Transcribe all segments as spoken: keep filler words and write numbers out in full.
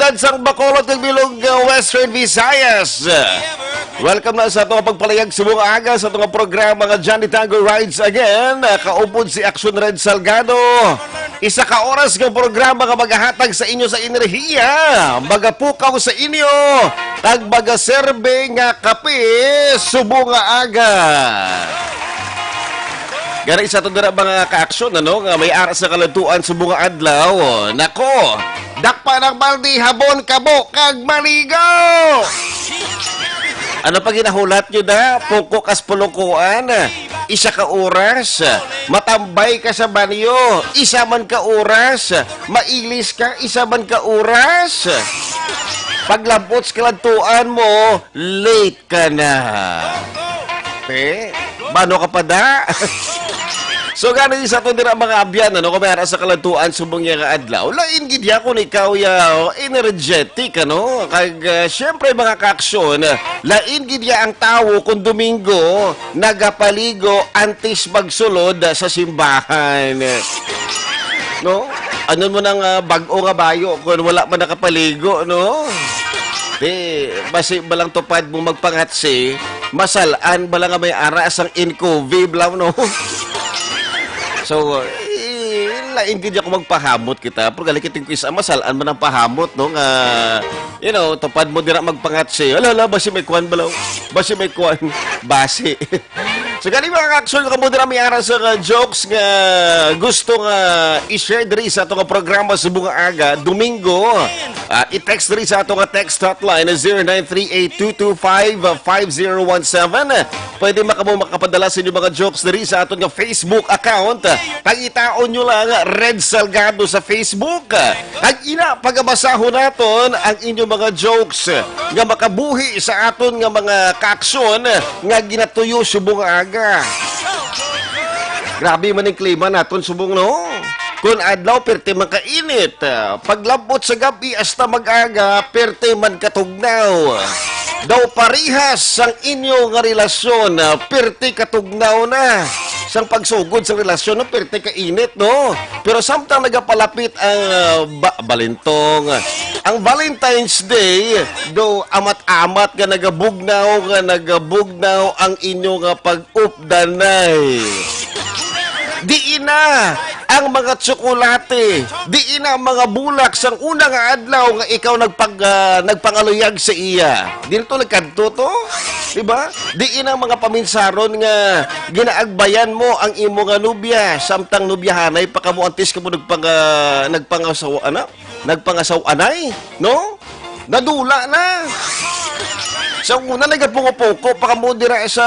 syudad sang Bacolod, kag bilog, uh, Western Visayas. Welcome na sa atong pagpalayag subong aga sa atong programa nga Johnny Tango Rides Again. Uh, kaupod si Action Red Salgado. Isa ka oras nga programa nga magahatag sa inyo sa enerhiya, magapukaw sa inyo, kag magaserbe nga kape subong nga aga. Gani sa aton dira, mga ka-aksyon, ano, nga may ara sa kalantuan subong nga adlaw. Nako, dakpa ng baldi, habon, kabo, kag maligo! Ano pa ginahulat nyo na? Puko kas pulukuan, isa ka oras, matambay ka sa banyo, isa man ka oras, mailis ka, isa man ka oras. Paglabot sa kaladtuan mo, late ka na. Te, bano ka pa da? So, gani sa aton dira, mga abyan, ano, kung may ara sa kaladtuan subong niya nga adlaw, lain gid ya kung ikaw ya, oh, energetic, ano? Kag, ah, syempre, mga kaaksyon, lain gid ya ang tawo kung Domingo nagapaligo antes magsulod sa simbahan. No? Ano mo nang, ah, bag-o nga bayo kung wala man nakapaligo, no? Di, basi ba lang tupad mo magpangatsi, masalan ba lang nga may ara sang inkubi, blaw, no? So, eh, lain gid ako magpahamot kita. Pero gali kiting ko isa, masalan man ang pahamot, no? Nga, you know, tupad mo dira magpangatsi. Ala, ala, basi may kwan, blaw. Basi may kwan. Basi. So, gani, mga kaaksyon, kamo dira may ara sa nga jokes nga gusto nga i-share diri sa ato nga programa subong nga aga, Domingo. Ah, i-text diri sa ato nga text hotline na zero nine three eight two two five five zero one seven. Pwede man kamo makapadala sa inyong mga jokes diri sa aton nga Facebook account. Pangitaon nyo lang Red Salgado sa Facebook. Ag ina, pagabasahon naton ang inyong mga jokes nga makabuhi sa aton nga mga kaaksyon nga ginatuyo subong aga. Grabe man ang klima naton subong, no? Kun adlaw, perte man kainit. Paglabot sa gabi hasta mag-aga, perte man katugnaw. Daw parihas sang inyo nga relasyon, perte katugnaw na. Sang pagsugod sang relasyon, no, perte kainit, no? Pero samtang nagapalapit ang, ah, ba-, balintong, ang Valentine's Day, do amat-amat nga nagabugnaw, nga nagabugnaw ang inyo nga pag-updanay. Diin na ang mga tsokolate, diin na ang mga bulak sang una nga adlaw nga ikaw nagpag-, ah, nagpangaluyag sa iya. Dito nagkadto to, di ba? Diin ang mga paminsaron nga ginaagbayan mo ang imo nga nobya, samtang nobyahanay pa kamo antes kamo nagpang-, ah, nagpangasawa, ano? Nagpangasaw-anay, no? Nadula na. Sa una, nagapungo-pungko pa kamo dira sa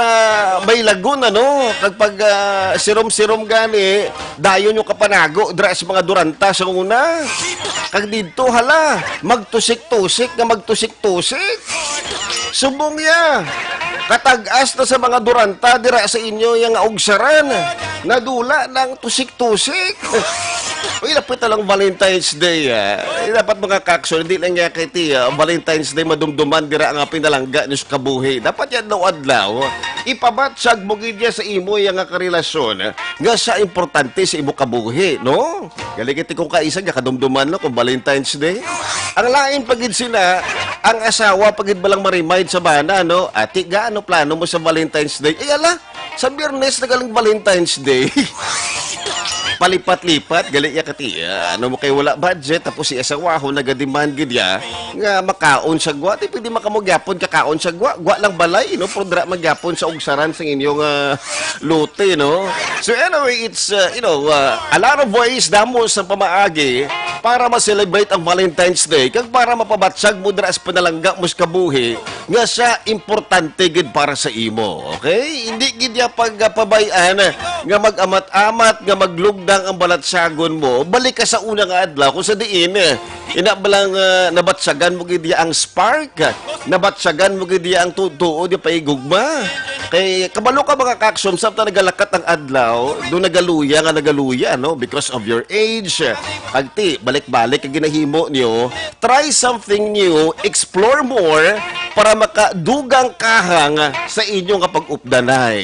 may lagun, ano? Kag pag, ah, sirom-sirom gani, dayon yung kapanago dira sa mga duranta sa una. Kag didto, hala, magtusik-tusik nga magtusik-tusik. Subong ya. Katag-as na sa mga duranta dira sa inyo yang ugsaran. Nadula na ang tusik-tusik. Uy, lapit na lang Valentine's Day, ah. Eh, dapat, mga kaaksyon, hindi lang niya kay ti, ah, Valentine's Day madumduman dira nga pinalangga niyo sa kabuhi. Dapat yan daw adlaw, ipabatsag mo gid niya sa imo yang nga karelasyon, ah, nga siya importante sa imo kabuhi, no? Galing iti kung kaisa, kadumduman, no, kung Valentine's Day. Ang lain pa gid sina, ang asawa pa gid balang ma-remind sa bana, no? "Ati, gaano plano mo sa Valentine's Day?" Ay, ala, sa Biyernes na galing Valentine's Day. Palipat-lipat, gali ya kati, ah, ano mo kay wala budget, tapos si asawa ko nagademand gid ya nga makaon sa gwa. Di pwede makamugyapon kakaon sa gwa. Gwa lang balay, no? Pero dira magyapon sa ugsaran sa inyong, ah, lote, no? So anyway, it's, uh, you know, uh, a lot of ways, damo sa pamaagi para ma-celebrate ang Valentine's Day kag para mapabatsag mo dira sa panalangga mo sa kabuhi nga siya importante gid para sa imo, okay? Hindi gid ya pagpabay-an nga mag-amat-amat, nga maglugdang ang balatsagon mo. Balik ka sa una nga adlaw kung sa diin, eh, ina ba lang, ah, nabatsagan mo gid ya ang spark? Nabatsagan mo gid ya ang tuod-tuod ya paigugma? Kay kabalo ka, mga kaaksyon, samtang nagalakat ang adlaw, do nagaluya nga nagaluya, no? Because of your age. Agti, balik-balik ang ginahimo niyo. Try something new, explore more para makadugang kahang sa inyo nga pag-updanay.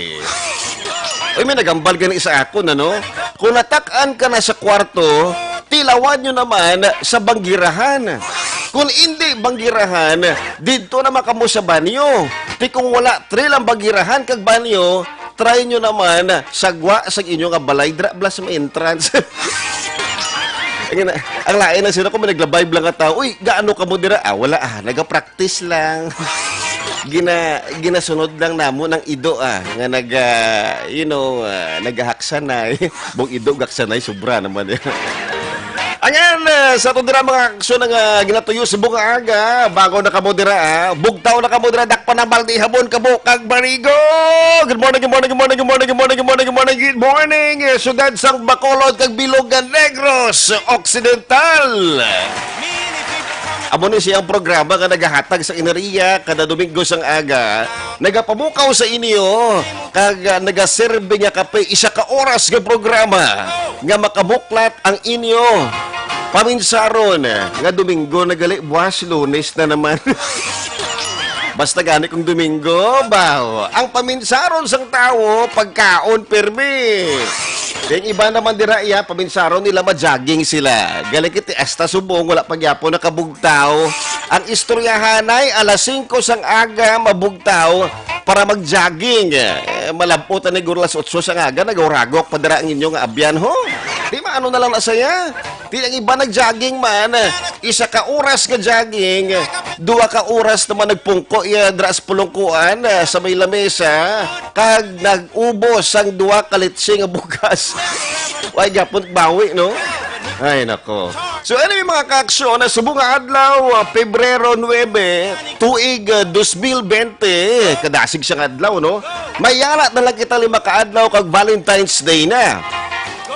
Uy, may nagambal gani sa akon, ano? Kung natak-an ka na sa kwarto, tilawan nyo naman sa banggirahan. Kung hindi banggirahan, didto naman kamo sa banyo. Ti kung wala, try lang banggirahan kag banyo, try nyo naman sa gwa sa inyo nga balay, dra bla sa may entrance. Ang ina-, ang lain na sila kung may naglabay bla nga tao, "Uy, gaano kamo dira?" "Ah, wala ah, nagapractice lang." Gina-, ginasunod lang namo ng ido ah, nga nag, ah, you know, ah, nagahaksanay. Bong ido, gaksanay, sobra naman eh. Angan, ah, sa ato dira mga aksyon nga ginatuyo sa bunga aga, bago na kamo dira, ah. Bugtaw na kamo dira, dakpan ang balde, habon, kabo, kag barigo. Good morning, good morning, good morning, good morning, good morning, good morning, good morning, good morning, good morning. Eh, siyudad sang Bacolod kag Bilog nga Negros Occidental. Amo ni siyang programa nga nagahatag sa enerhiya kada Domingo sang aga, nagapamukaw sa inyo, kag, ah, nagaserbi nga kape, isa ka oras nga programa nga makabuklat ang inyo paminsaron nga Domingo na gali, buwas Lunes na naman. Basta gani kung Domingo, baw, ang paminsaron sang tawo, pagkaon, permi. Ang iba naman dira, iya, paminsaron nila, ma-jogging sila. Galing kiti hasta subong, wala pa gyapon nakabugtaw. Ang istoryahanay, alas singko sang aga, mabugtaw para mag-jogging. Eh, malab-ot na ni guro alas otso sang aga, naguragok pa dira ang inyo nga abyan, ho. Di maano na lang na saya. Di ang iba nag-jogging man, isa ka oras nga jogging, duha ka oras naman nagpungko iya dira sa pulungkuan, ah, sa may lamesa, kag nag-ubos sang duha ka litse nga bugas. Way gapon bawi, no? Ay, nako. So, anyway, mga kaaksyon, na subong nga adlaw, ah, Pebrero nuebe, tuig, ah, dos mil bente, kadasig siyang adlaw, no? May yara na lang kita lima ka adlaw kag Valentine's Day na.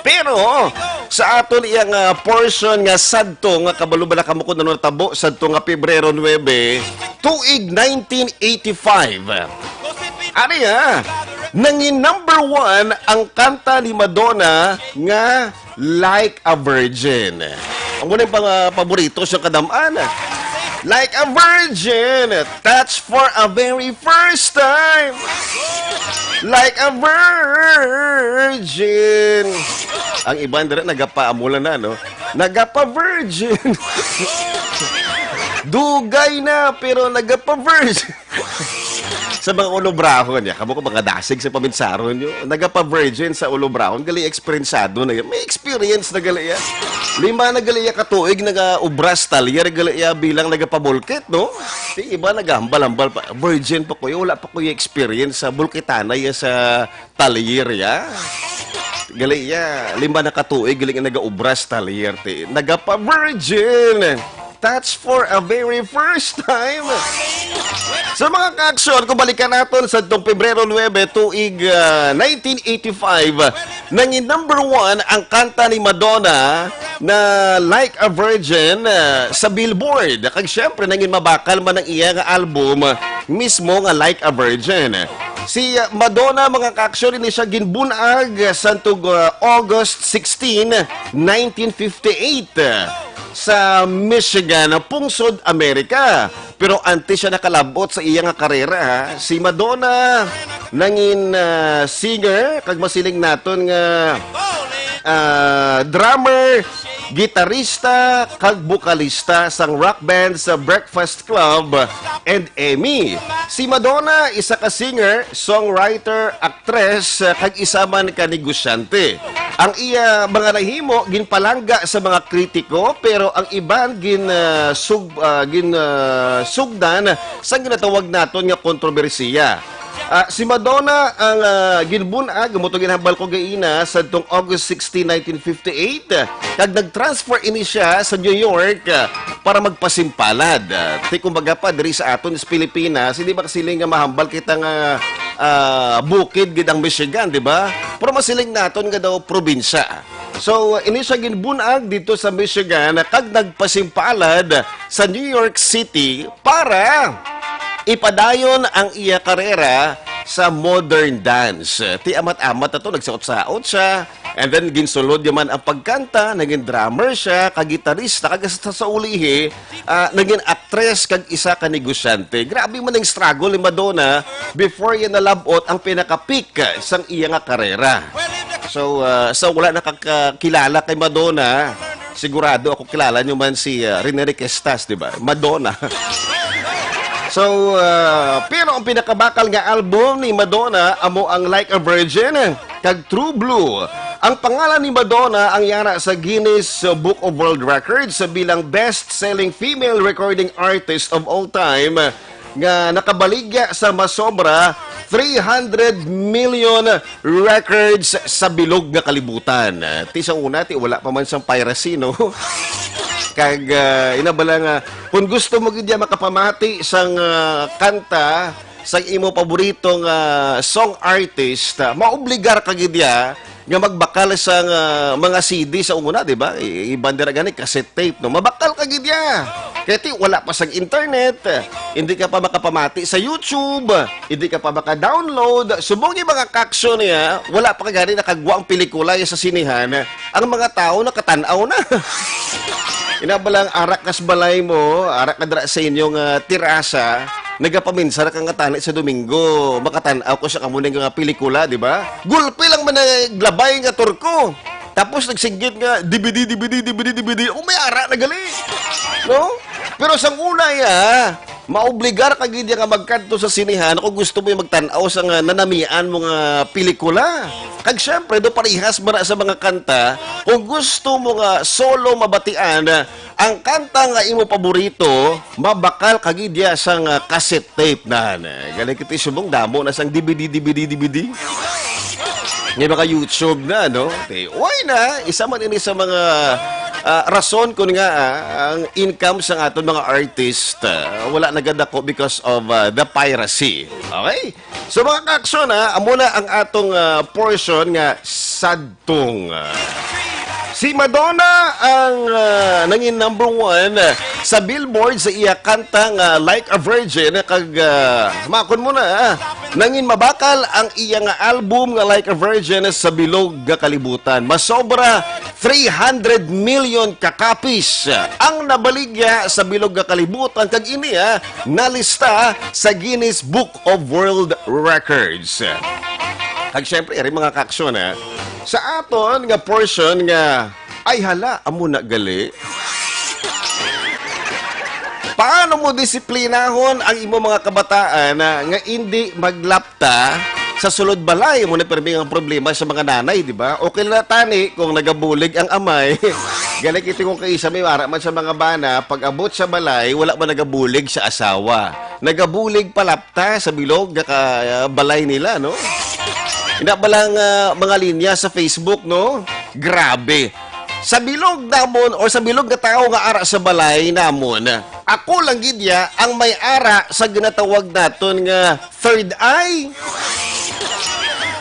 Pero sa aton iyang, ah, portion nga sadto nga kabalo bala kamo kung ano natabo sadto nga Pebrero nuebe, tuig nineteen eighty-five. Ano ya? Nangin number one ang kanta ni Madonna nga Like a Virgin. Amo na yung pang, ah, paborito sa kadam-an. Like a virgin, touch for a very first time. Like a virgin. Ang iban dira nagapaamulan na, no? Nagapa-virgin. Dugay na, pero nagapa-virgin. Sa mga ulobrahon niya, kamo ko mga dasig sa paminsaron niyo. Nagapa-virgin sa ulobrahon, gali eksperyensado na yan. May experience na gali yan. Lima na gali yan katuig, nagaubra sa talyer, gali yan bilang nagapabulkit, no? Di iba nagahambal-hambal pa. Virgin pa ko, wala pa ko yung experience sa bulkitanay ya sa talyer ya. Gali ya, lima na katuig, gali nga nagaubra sa talyer, ti. Nagapa-virgin. That's for a very first time. Sa mga kaaksyon, kung balikan naton sa tong Pebrero nuebe, tuig, ah, nineteen eighty-five, nangin number one ang kanta ni Madonna na Like a Virgin, ah, sa Billboard. Kag syempre, nangin mabakal man ang iya nga album mismo nga Like a Virgin. Si, ah, Madonna, mga kaaksyon, ini siya ginbunag sa tug, ah, August sixteen, nineteen fifty-eight, sa Michigan, pungsod Amerika. Pero antes siya nakalabot sa iya nga karera, ha, si Madonna nangin, ah, singer, kag masiling naton nga, ah, drummer, gitarista, kag bokalista sang rock band sa Breakfast Club and Emmy. Si Madonna, isa ka singer, songwriter, aktres, kag isa man ka negosyante. Ang iya mga nahimo ginpalangga sa mga kritiko, pero ang iban gin, ah, sug-, ah, gin, ah, sugdan sa ginatawag naton nga kontrobersiya. Ah, si Madonna ang, ah, ginbun-ag, amo to ginhambal ko gaina, sadtong August sixteen, nineteen fifty-eight, kag nag-transfer ini siya sa New York, ah, para magpasimpalad. Ah, ti kumbaga pa, diri sa aton sa Pilipinas, hindi ba kasiling nga mahambal kita nga, ah, bukid gid ang Michigan, di ba? Pero masiling naton nga daw probinsya. So, ini siya ginbun-ag dito sa Michigan, kag nagpasimpalad sa New York City para ipadayon ang iya karera sa modern dance. Ti amat-amat na to, nagsaot-saot siya. And then, ginsulod niya man ang pagkanta, naging drummer siya, kag gitarista, kag sa, sa ulihi, ah, naging aktres, kag isa ka negosyante. Grabe man ang struggle ni Madonna before niya nalabot ang pinaka-peak sang iya nga karera. So, ah, sa wala nakakakilala kay Madonna, sigurado ako kilala nyo man si, ah, Rene Requestas, di ba? Madonna. So, ah, pero ang pinakabakal nga album ni Madonna amo ang Like a Virgin kag True Blue. Ang pangalan ni Madonna ang yara sa Guinness Book of World Records bilang best-selling female recording artist of all time, nga nakabaligya sa masobra three hundred million records sa bilog nga kalibutan. Ti sa una, ti wala pa man sang piracy, no? Kag, ah, inabala nga, kung gusto mo gid ya makapamati sang, ah, kanta sang imo paboritong, ah, song artist, ah, maobligar ka gid ya nga magbakal sang, ah, mga C D sa una, di ba? I-, iban dira gani, cassette tape, no? Mabakal ka gid ya. Kay ti, wala pa sang internet, hindi ka pa makapamati sa YouTube, hindi ka pa maka-download. Subong yung mga kaksyon niya, wala pa ka gani nakagwa ang pelikula sa sinihan, ang mga tao nakatan-aw na. Ina ba lang, arak kas balay mo, arak ka dira sa inyong, ah, terasa, nagapaminsara ka nga tani sa Domingo, makatan-aw ko sa kamo ning nga pelikula, di ba? Gulpi lang man naglabay nga turko. Tapos nagsinggit nga, D V D, D V D, D V D, D V D. O, may ara na gali. No? Pero sang una, ya, maobligar ka gid ya nga magkadto sa sinehan kung gusto mo yung magtan-aw sa nga nanamian mo nga pelikula. Kag syempre, do parehas man na sa mga kanta, kung gusto mo nga solo mabatian, ang kanta nga imo paborito, mabakal ka gid ya sang, ah, cassette tape na. Galing kita subong, damo na sang D V D, D V D, D V D. Nga mga YouTube na, no? Okay. Why na? Isa man ini sa mga, ah, rason kun nga, ah, ang income sang aton mga artist, ah, wala nagadako because of, ah, the piracy. Okay? So, mga kaksyon, ah, amo na ang atong, ah, portion nga sadtong. Si Madonna ang, ah, nangin number one sa Billboard sa iya kanta nga Like a Virgin, kag, ah, makon mo na, ah, nangin mabakal ang iya nga album nga Like a Virgin sa bilog nga kalibutan. Masobra three hundred million ka copies ang nabaligya sa bilog nga kalibutan, kag ini, ah, nalista sa Guinness Book of World Records. Kag syempre, eri mga kaksyon, ha, sa aton nga portion nga, ay hala, amo na gali. Paano mo disiplinahon ang imo mga kabataan na, nga indi maglapta sa sulod balay? Mo na pirmi ang problema sa mga nanay, di ba? Okay na tani kung nagabulig ang amay. Gali kita kung kaisa may ara man sa mga bana, pag-abot sa balay, wala man nagabulig sa asawa. Nagabulig palapta sa bilog nga ka-, balay nila, no? Ina ba lang, ah, mga linya sa Facebook, no? Grabe. Sa bilog namon or sa bilog nga tawo nga ara sa balay namon, ako lang gid ya ang may ara sa ginatawag naton nga third eye.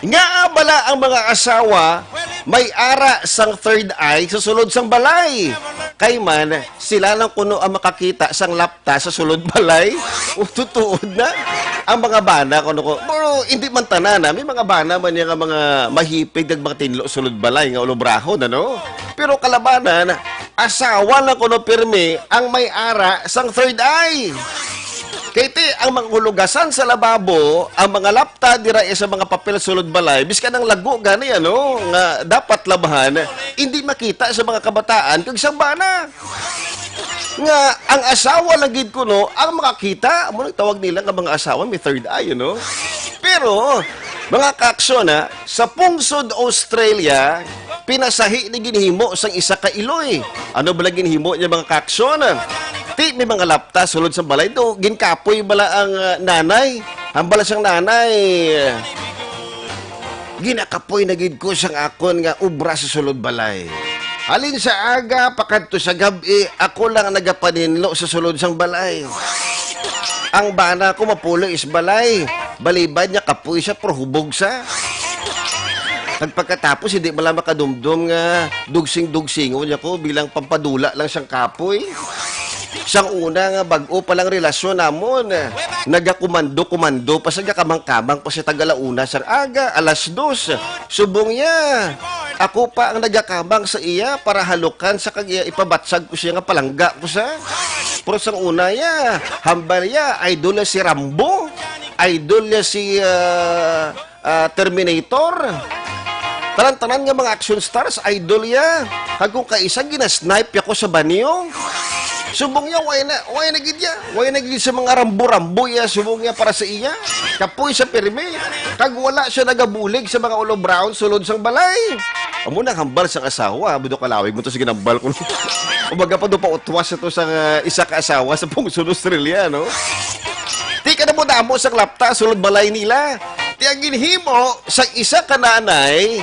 Nga bala ang mga asawa may ara sang third eye sa sulod sang balay. Kay man, sila lang kuno ang makakita sang lapta sa sulod balay. O, tutuod na. Ang mga bana, kuno ko, pero hindi man tanan, ah. May mga bana man niya nga mga mahipig, nagmatinlo sulod balay nga ulobrahon, ano? Pero kalabanan, asawa lang kuno pirmi ang may ara sang third eye. Kay ti, ang mga hulugasan sa lababo, ang mga lapta dira sa mga papel sulod balay, biskan ang lago gani, ano, nga dapat labhan, hindi makita sa mga kabataan kag sa bana. Nga ang asawa lang gid kuno ang makakita, amo nang tawag nila nga mga asawa may third eye, ano? Pero, mga kaksyon, ha, sa pungsod Australia, pinasahi ni ginhimo sang isa ka iloy. Ano bala ginhimo niya, mga kaksyon? Ti, may mga lapta sulod sa balay do, ginkapoy bala ang, ah, nanay. Ang bala sang nanay, ginakapoy na gid ko sang akon nga obra sa sulod balay. Halin sa aga pakadto sa gab-i, ako lang ang nagapaninlo sa sulod sang balay. Ang bana ko mapulo is balay. Balibad niya kapoy siya, pero hubog sa. Kag pagkatapos, hindi man lang makadumdom nga dugsing-dugsingon niya ko bilang pampadula lang sang kapoy. Sang una nga bag-o pa lang relasyon namon, nagakumando-kumando pa sa gakamang-kamang pa sa tagalauna sang aga, alas dos. Subong niya, ako pa ang nagakamang sa iya para halukan sa kag iya ipabatsag ko siya nga palangga ko sa. Pero sang una ya, hambal ya, idol niya si Rambo, idol niya si, ah, ah, Terminator. Tanan-tanan nga mga action stars, idol ya. Kag kung kaisa, gina-snipe ako sa banyo. Subong niya, way na, way na gid ya. Way na gid sa mga Rambo-Rambo ya, subong niya para sa iya. Kapoy sa pirmi. Kag wala siya nagabulig sa mga ulo brown sulod sang balay. Amo nang hambal sang asawa, budo kalawig mo to, sige nambal ko. Umaga pa do pa utwas ito sa, uh, isa ka asawa sa pungsod Australia, no? Ti kadamo-damo sang lapta sulod balay nila. Ti ang ginhimo sang isa ka nanay,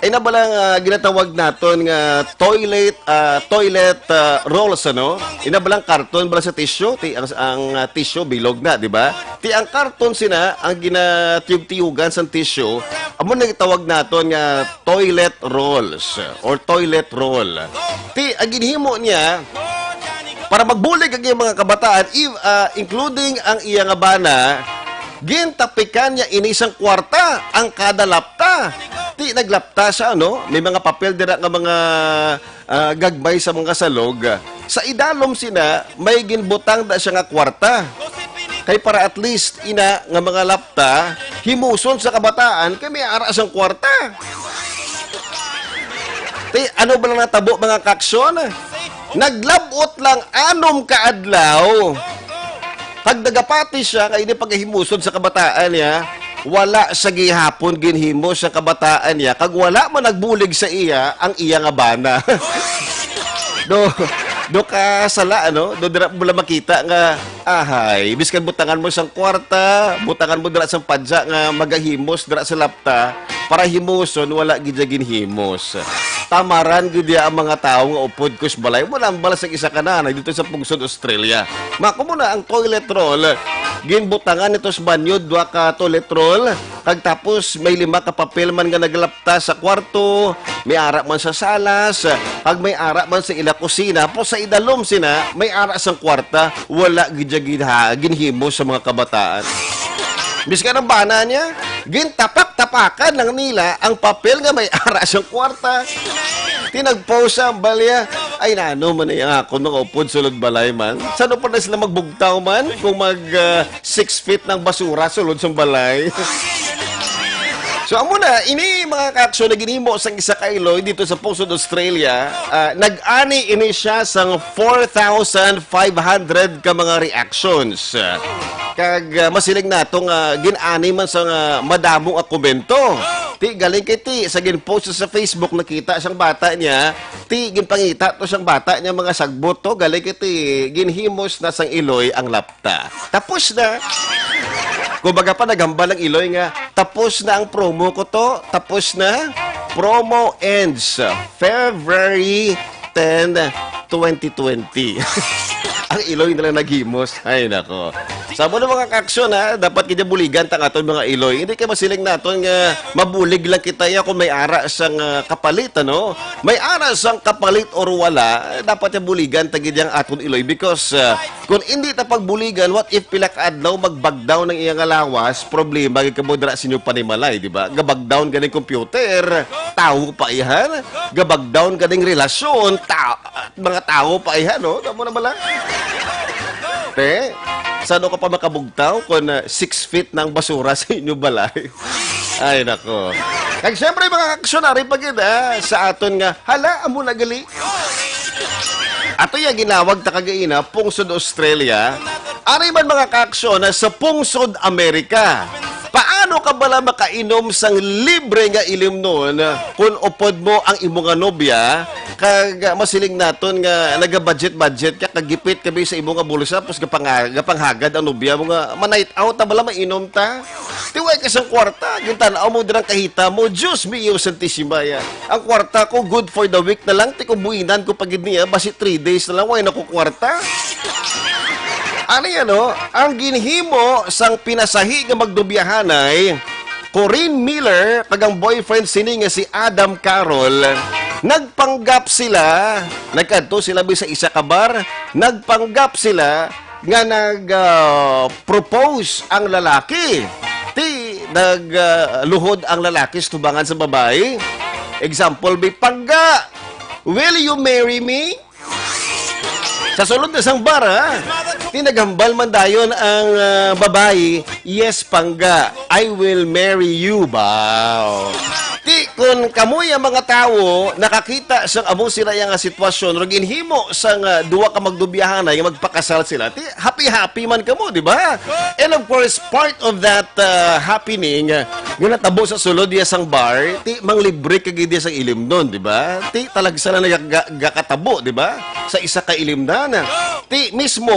ay na balang, ah, ginatawag naton nga toilet, ah, toilet, ah, rolls, ano? Ina balang karton bala sa tissue, ti ang, ang, ah, tissue bilog na, di ba? Ti ang karton sina ang ginatiyug-tiyugan sang tissue, amo nang gitawag naton nga toilet rolls or toilet roll. Ti ang ginhimo niya, para magbulig ang iyang mga kabataan, i-, ah, including ang iya nga bana, gintapikan niya ini sang kwarta ang kada lapta. Ti naglapta siya, no? May mga papel dira nga mga, ah, gagmay sa mga salog. Sa idalom sina, may ginbutang na siya nga kwarta. Kay para at least ina nga mga lapta, himuson sa kabataan, kay may ara sang kwarta. Ti, ano ba lang natabo, mga kaaksyon? Naglabot lang anom ka adlaw. Kag nagapati siya nga ini paghimuson sa kabataan niya, wala sa gihapon ginhimo sa kabataan niya, kag wala man nagbulig sa iya ang iya nga bana. Do, do ka sala, ano? Do dira mo lang makita nga, ahay, biskan butangan mo sang kwarta, butangan mo dira sang padya nga magahimos dira sa lapta, para himuson, wala gid siya ginhimos. Tamaran gid niya ang mga tawo nga upod kus balay. Mo nambal sa isa ka nanay dito sa Pungsod, Australia. Mako mo na ang toilet roll. Ginbutangan nito sa banyo, dua ka toilet roll. Kag tapos may lima ka papel man nga naglapta sa kwarto, may ara man sa salas, kag may ara man sa ila kusina. Pero sa idalom sina, may ara sang kwarta, wala gid siya ginha-, ginhimo sa mga kabataan. Biskan ang bana niya, gintapak-tapakan lang nila ang papel nga may ara sang kwarta. Tinagpaw sa balya, ay nano man ay ang akon mga upod sulod balay man. Sano pa na sila magbugtaw man kung mag, ah, six feet ng basura sulod sang balay. So, amo na, ini mga kaaksyon na ginhimo sang isa ka iloy dito sa Pungsod, Australia. Ah, nag-ani ini siya sang four thousand five hundred ka mga reactions. Kag, ah, masiling nato nga gin-ani man sang madamo nga komento. Ti, galing kay ti, sa gin-post sa Facebook, nakita sang bata niya, ti, ginpangita to sang bata niya mga sagbot to, galing kay ti, ginhimos na sang iloy ang lapta. Tapos na. Kumbaga pa, naghambal ang iloy nga, "Tapos na ang promo ko to. Tapos na. Promo ends February ten, twenty twenty." Ang iloy nila naghimos. Ay, nako. Sa mo na mga kaaksyon, ha, dapat kita buligan ta ang aton mga iloy. Hindi kay masiling naton nga mabulig lang kita ya kung may ara sang, ah, kapalit, ano? May ara sang kapalit or wala, dapat ya buligan ta gid ang aton iloy because, ah, kung hindi ta pagbuligan, what if pila ka adlaw magbagdaw ng iya nga lawas, problema gid kamo dira sa inyo panimalay, di ba? Gabagdaw ganing computer, tawo pa ihan, gabagdaw ganing relasyon, ta-, mga tawo pa ihan, no? Tamo na bala? Te, saan ka pa makabugtaw kung, ah, six feet na ang basura sa inyo balay? Ay, nako. Kag siyempre, mga aksyon, ari pa gid, ah, sa aton nga, hala, amo na gali. Ato ya ginawag ta kagaina, Pungsod Australia. Ari man, mga kaaksyon, ah, sa Pungsod Amerika. Paano ka bala makainom sang libre nga ilimnon kung upod mo ang imo nga nobya? Kag, ah, masiling naton nga naga-budget-budget ka, kag gipit ka bi sa imo nga bulsa, tapos gapanga-, gapanghagad ang nobya mo nga, "Ma-night out ta bala, mainom ta." Ti way ka sang kwarta, gintan-aw mo dirang kahita mo, Diyos mio, Santisima, ya. Ang kwarta ko, good for the week na lang, ti kung buhinan ko pa gid niya, basi three days na lang, way na ko kwarta. Ano yan, no? Ang ginhimo sang pinasahi nga magdubiyahanay, Corinne Miller kag ang boyfriend sini nga si Adam Carroll, nagpanggap sila, nagkadto sila bi sa isa ka bar, nagpanggap sila nga nag, ah, propose ang lalaki. Ti, nag, ah, luhod ang lalaki sa tubangan sa babayi. Example, bi, "Pangga, will you marry me?" Sa sulod na sang bar, ha? Ti naghambal man dayon ang, ah, babayi, "Yes, pangga, I will marry you." Baw. Ti, kun kamo ya mga tawo nakakita sang amo sila ya nga sitwasyon, ro ginhimo sang, ah, duwa ka magdubiyahanay nga magpakasal sila, ti happy-happy man kamo, di ba? And of course, part of that, ah, happening, ah, nga natabo sa sulod ya sang bar, ti manglibre ka gid ya sang ilimnon, di ba? Ti talagsa na nagaka-, gakatabo, di ba? Sa isa ka ilimnan. Ti mismo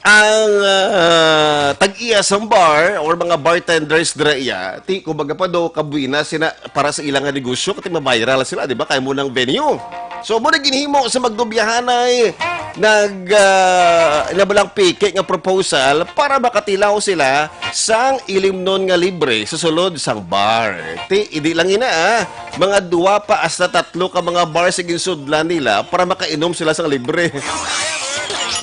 ang, ah, tag-iya sang bar or mga bartenders dira iya, ti kumbaga pa do kabuina sina para sa ilang nga negosyo, kati ma-viral sila, di ba? Kay mo ng venue. So, mo na ginhimo sa magdubiyahanay, nag, ah, nabalang piki nga proposal para makatilaw sila sang ilimnon nga libre sa sulod sang bar. Ti, hindi lang ina, ah. Mga duwa pa hasta tatlo ka mga bar sa ginsudlan nila para makainom sila sang libre.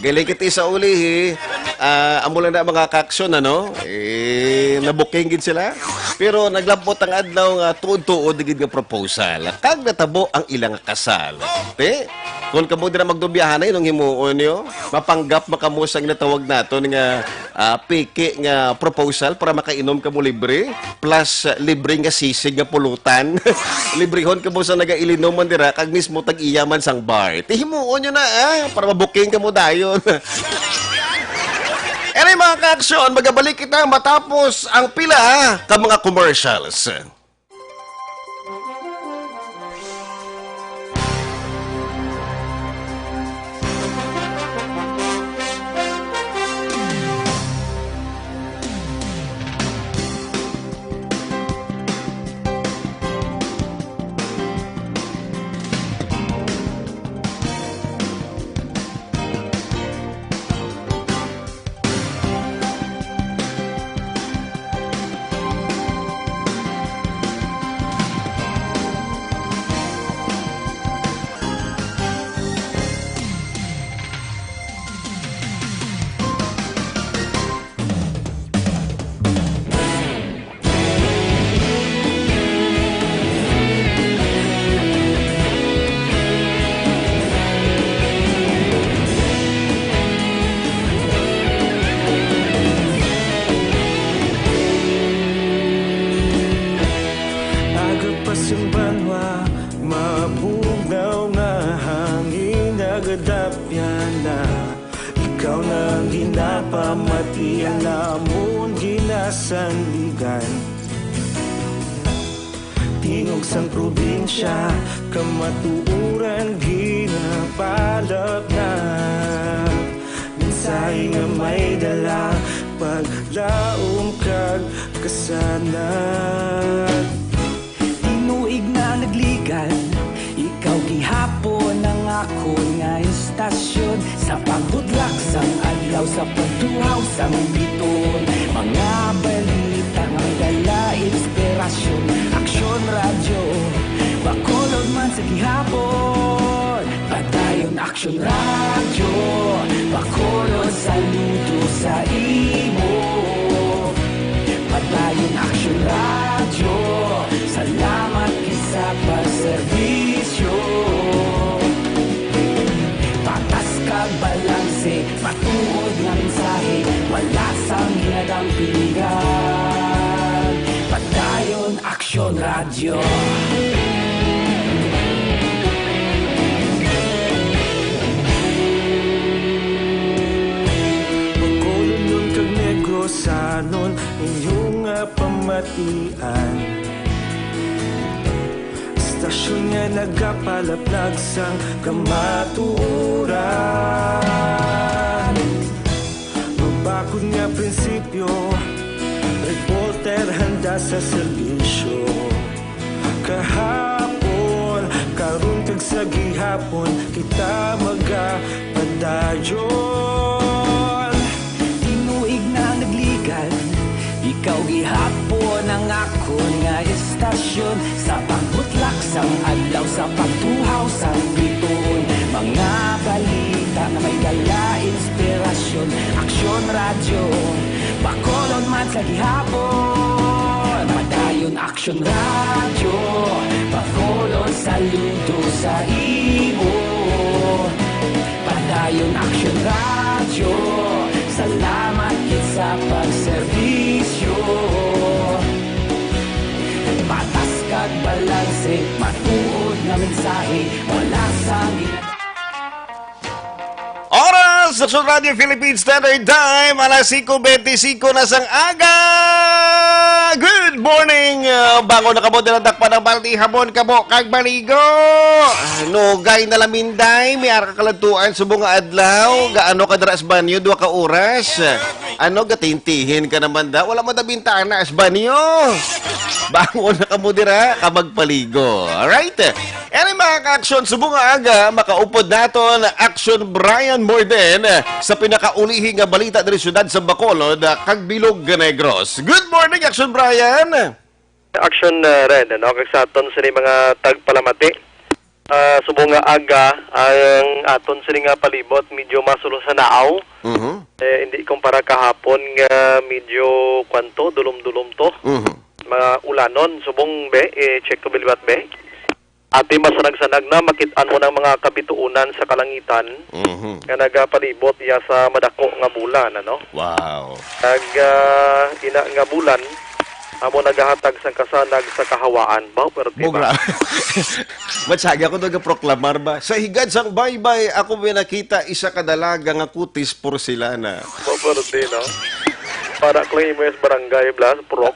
Galing kita sa ulihi, ah, amo lang na mga kaaksyon, ano? Eh, nabuking gid sila. Pero naglabot ang adlaw nga tuod-tuod gid nga proposal. Kag natabo ang ilang kasal. Te, kung kamo dira magdubiyahan na, inong himuon nyo? Mapanggap makamo sa ginatawag naton nga, ah, piki nga proposal para makainom kamo libre? Plus, ah, libre nga sisig nga pulutan. Librehon kamo sa nagailinom man dira, kag mismo tag-iya man sang bar. Ti himuon nyo na, ah, para mabuking kamo dayon. Anyway, mga kaaksyon, magabalik kita matapos ang pila ka mga commercials. Aga pa sang banwa, mabugnaw nga hangin nagadapyan na. Ikaw na ang ginapamatian namon, ginasandigan. Tingog sang probinsya, kamatuoran ginapalapnap. Mensahe nga may dala, paglaom kag kasanag. Tinuig na nagligan, ikaw gihapon ang akon nga istasyon. Sa pagbutlak sang adlaw, sa pagtuhaw sang biton, mga balita nga may dala inspirasyon. Aksyon Radyo, Bacolod man sa gihapon. Padayon Aksyon Radyo, Bacolod, saludo sa imo. Padayon Aksyon Radyo, salamat gid sa pagserbisyo. Patas kag balanse, matuod nga mensahe, wala sang ginadampigan. Padayon Aksyon Radyo. Bacolodnon kag Negrosanon, inyo nga pamatian. Istasyon nga nagapalaplag sang kamatuoran. Mabakod nga prinsipyo, reporter handa sa serbisyo. Kahapon, karon kag sa gihapon, kita magapadayon. Tinuig na nagligan, ikaw gihapon ang akon nga istasyon. Sa pagbutlak sang adlaw, sa pagtuhaw sang bituon, mga balita nga may dala inspirasyon. Aksyon Radyo, Bacolod man sa gihapon. Padayon Aksyon Radyo, Bacolod, saludo sa imo. Padayon Aksyon Radyo, salamat gid sa pagserbisyo. Patas kag balanse, matuod nga mensahe, wala sang gina- Oras, Aksyon Radio Philippine Standard Time, alas singko bente singko na sang aga. Good morning. Uh, bago na kamo, dinadakpan ang baldi, hamon kamo kag maligo. Ah, nugay na laminday, may ara ka kaladtuan subong nga adlaw. Gaano ka dira sa banyo? Duha ka oras. Ano, gatintihin ka naman da? Wala man da bintana sa banyo. Bangon na kamo dira, ka magpaligo. Alright? Any mga ka-aksyon, subong nga aga, makaupod naton Aksyon Brian Morden sa pinakaulihi nga balita diri sa siyudad sa Bacolod, kag bilog nga Negros. Good morning, Aksyon Brian! Aksyon, uh, Ren, ano? Kag sa aton sini mga tagpalamati. Ah, subong nga aga, ang aton sini nga palibot medyo masulo sa naaw. Mhm. Eh, hindi kumpara kahapon nga medyo, kwan to, dulom-dulom to. Mhm. Mga ulanon. Subong, be, eh, check ko ba liwat, be. Ati masanag-sanag na, makit-an mo ng mga kabituunan sa kalangitan Mhm. nga nagapalibot iya sa madako nga bulan, ano? Wow. Nag, ah, ina nga bulan, amo nagahatag sang kasanag sa kahawaan. Baw, pwerte Mo, ba? Gra-, matsagi ako nagaproklamar ba? Sa higad sang baybay, ako may nakita isa ka dalaga nga kutis porselana. Baw, pwerte, no? Para ko lang imo sa barangay, bla, purok.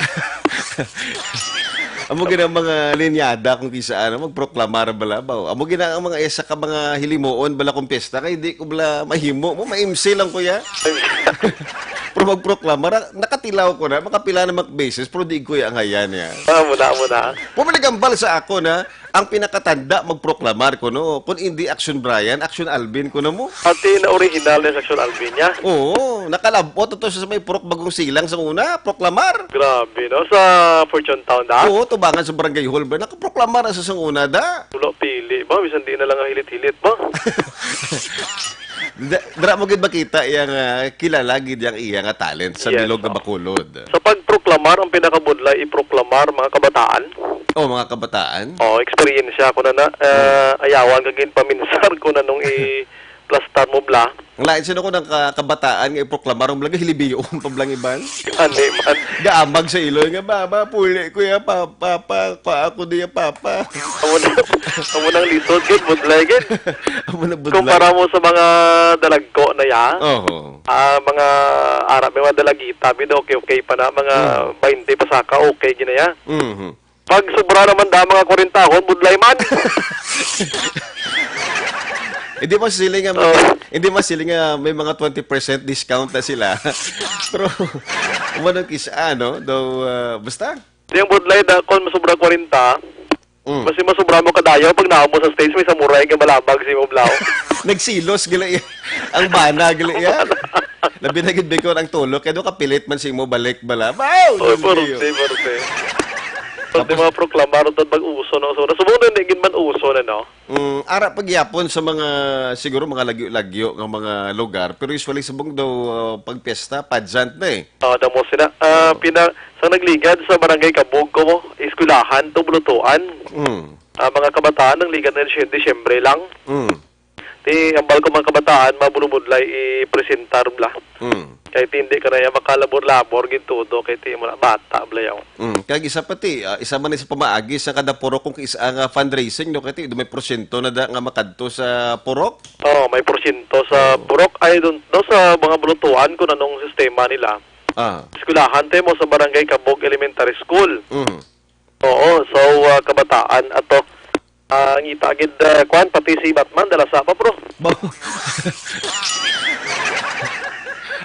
Amo gina ang mga linyada kung kisa ano, magproklamar bala ba? Amo gina ang mga isa ka mga hilimuon bala kung piyesta kay di ko bala mahimo mo, ma-M C lang ko ya. Pero magproklamar, ah, nakatilaw ko na, makapila na mga beses, pero di ko ya ang hayan ya. Ah, muna, muna. Pumaligambal sa ako na, ang pinakatanda magproklamar ko, no? Kung hindi Action Brian, Action Alvin ko na mo. Ati na original na sa Action Alvin niya. Oo, nakalabot ito sa may purok bagong silang sa una, proklamar. Grabe, no? Sa Fortune Town, da? Oo, tubangan sa barangay hall ba? Nakaproklamar na sa sang una, da? Wala pili ba? Bisan di na lang ang hilit-hilit ba? Da-, dira mo gid makita iya nga kilala gid yang iya nga talent sa Yes, bilog nga oh. Bacolod. Sa pagproklamar, ang pinakabudlay iproklamar, mga kabataan. Oh, mga kabataan? Oh, eksperyensya ko na na. Hmm. Ah, ayawan ka gid paminsar ko na nung i-plastar mo bla. Ang lain sino ko ng ka-, kabataan nga iproklamar, ang blang hilibiyon pa blang iban. Ani man. Gaamag sa iloy nga, "Ba, ba, puli ko ya, pa, pa, pa, pa, ako di ya, papa." Amo na, amo nang lisod gid, budlay gid. Amo na budlay. Kumpara mo sa mga dalagko na ya. Oho. Ah, mga ara, may mga dalagita, bid okay, okay pa na, mga Hmm. baynte pa saka, okay gid na ya. Mhm. Pag sobra naman da, mga kwarentahon, budlay man. Hindi mo sili nga, Oh. hindi mo sili nga may mga twenty percent discount na sila. Pero, umano kis-, ano, daw, ah, basta. Di ang budlay da, kung masobra kwarenta, Mm. mas masobra mo kadayo pag naa mo sa stage, may samurai nga balabag sa imo blaw. Nagsilos, gali iya. Ang bana, gali iya. Labi na gid, Bicol, ang tulok. Kaya doon kapilit man sa imo balik, bala. Wow! Oh, Diyos porte, mio. Porte. Pag Tapos mga proklamar, doon pag uso, no? So, nasubo na, hindi gid man uso na, no? Mm, ara pagyapon sa mga, siguro, mga lagyo-lagyo nga mga lugar. Pero usually, subong daw, uh, pagpiyesta, pageant na eh. Oh, damo sila. Ah, Oo. pina-, sa nagligad sa barangay Kabog ko mo, eskwelahan to, bulutuan. Mm. Ah, mga kabataan, ang ligad na Disy-, Disyembre lang. Mm. Ti, ambal ko mga kabataan, mabulubudlay i-presentar bla. Mm. Kay ti hindi ka na ya makalabor-labor gid todo, kay ti mo na bata bla yaw. Mm. Kag isa pa ti, ah, isa man ni sa pamaagi sa kada purok kung isa nga fundraising, no, kay ti do may porsyento na da nga makadto sa purok. Oh, may porsyento sa Oo. purok. I don't know sa mga bulutuan kung anong sistema nila. Ah. Eskwelahan ti mo sa Barangay Kabog Elementary School. Mm. Oo, so, ah, kabataan ato. Ah, ngita gid, ah, kwan, pati si Batman, dala sa pa, bro. Ba-,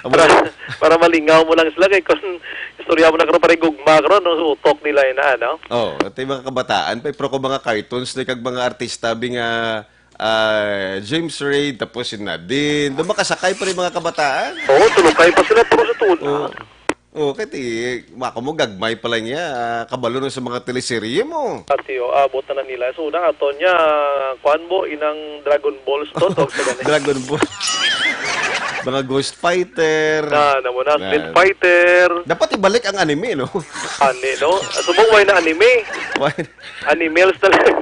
Amo Para, na. para malingaw mo lang sila kay kung istorya mo na karon, pare, gugma karon, no, sa utok nila, ina, ano? Oh, ito yung mga kabataan pa, pero kung mga cartoons na kag mga artista, bi nga, ah, James Reid, tapos si Nadine, doon makasakay pa rin mga kabataan. Oo, tulukay pa sila, pero sa tuna. Oh. Oh, kay ti, mako mo, gagmay pa lang niya, ah, kabalo na sa mga teleserye mo. Ati, oh, abot na na nila. So, una, ato niya, kwan mo, inang Dragon Balls to, tawag sa ganun. Dragon Ball. Mga Ghost Fighter. Na, na mo na, Street Na. Fighter. Dapat ibalik ang anime, no? Ani, no? Subong, why na anime? Why? Animals talaga.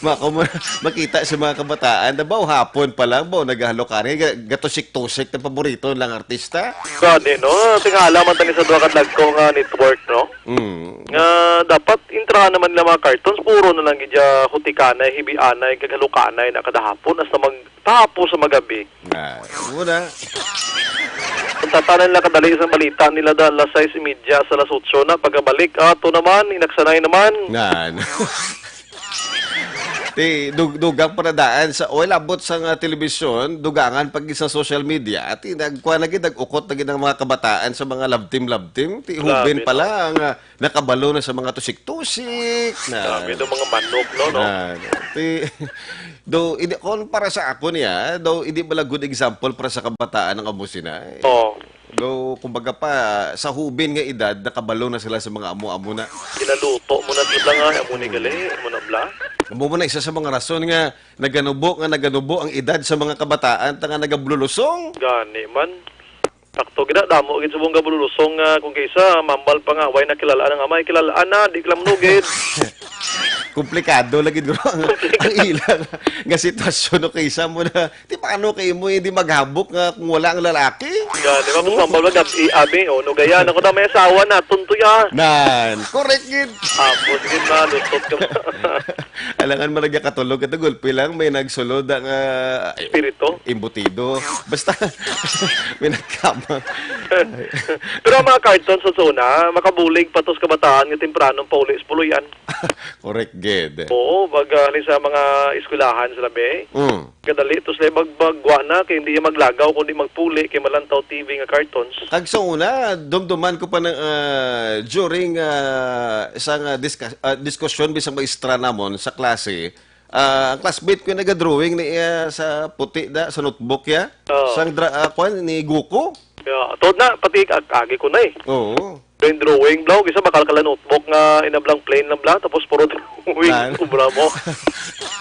Mako mo, makita sa mga kabataan, na ba, hapon pa lang, ba, naghalukan, ga-, gatusik-tusik ng paborito lang artista? Gani, no? Tingala man tani sa duha ka dagko nga network, no? Mm. Nga dapat intrahan naman nila mga cartoons, puro na lang gid ya hutikanay, hibianay, kag halukanay na kada hapon, hasta mag-, tapo sa magabi. Na, muna. Kung tatanan nila kadali sa balita nila da, alas sais y media sa alas otso na, pagkabalik, ato naman, inaksanay naman. Na, na. Ti, dug-, dugang pa na daan sa, oy, labot sa nga telebisyon, dugangan pag sa social media. Ti, nagkuha na gid, nag-ukot na gid ang mga kabataan sa mga love team, love team. Ti, Grabe, hubin no? pala ang, ah, nakabalo na sa mga tusik-tusik. Na, Grabe, no, mga manok, no, no? na, ti, do, hindi, kung para sa ako niya, do, hindi pala good example para sa kabataan ng amo sina. Oo. Though, kumbaga pa, sa hubin nga edad, nakabalo na sila sa mga amo-amo na. Ginaluto mo na sila nga, amo ni gali, amo na bla. Amo mo na isa sa mga rason nga naganubo, nga naganubo ang edad sa mga kabataan, ta nga nagabulusong. Gani man. Sakto gid na, damo gid subong gabulusong nga kung kaisa, mambal pa nga, way nakilala ang amay, kilala na, di ka lang manugid. Komplikado lagi, guro, ang, ang ilang nga sitwasyon, no, kaysa mo na, di paano kay mo hindi maghabok nga kung wala ang lalaki? Gani, mapagmambal nga, i-, abi, o, no, gaya, na ko na may asawa na, tunto ya. Nan, correct gid. Tapos gid na, lusot ka. Alangan man lagi katulog, ito gulpi lang, may nagsulod ang, ah, Espiritu? Embutido. Basta, may nagkama. Pero ang mga cartons sa zona, makabulig pa to sa kabataan nga tempranong pauli sa puloy-an. Correct, gid. Oo, pag, ah, halin sa mga eskwelahan sila, be. Mm. Kadali to sila magbagwa na, kay hindi maglagaw, kundi magpuli, kay malantaw T V nga cartons. Kag sa una, dumduman ko pa na, ah, during, ah, isang, ah, discuss-, ah, diskusyon bisang maestra namon sa klase, ah, ang classmate ko nagadrawing ni, ah, sa puti da, sa notebook ya. Oo. Sang dra-, ah, kwan, ni Goku. Yeah, tod na, pati ag-, agi ko na eh. Oo. Drawing, drawing, bla, kisa bakal kala notebook nga inablang plain lang, bla, tapos puro drawing, Nan. Sobra mo.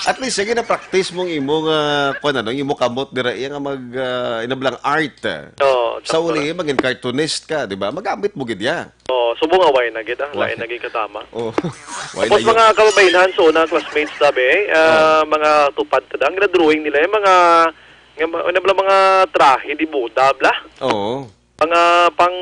At least, sige na practice mong imo nga, kwan, ano, imo kamot dira, iya nga mag, ah, inablang art. Oo, Sa sakto uli, na. Maging cartoonist ka, di ba? Magamit mo gid ya. Oo, subong away na gid, ah. Why? Lain na gid katama. Oh. Why Tapos na yun? Mga kababainhan, so na classmates na, be, ah, Oh. Mga tupad ka dang, gina-drawing nila, yung mga, nga ma-, ano bala, mga trahe di boda, bla? Oo. Mga pang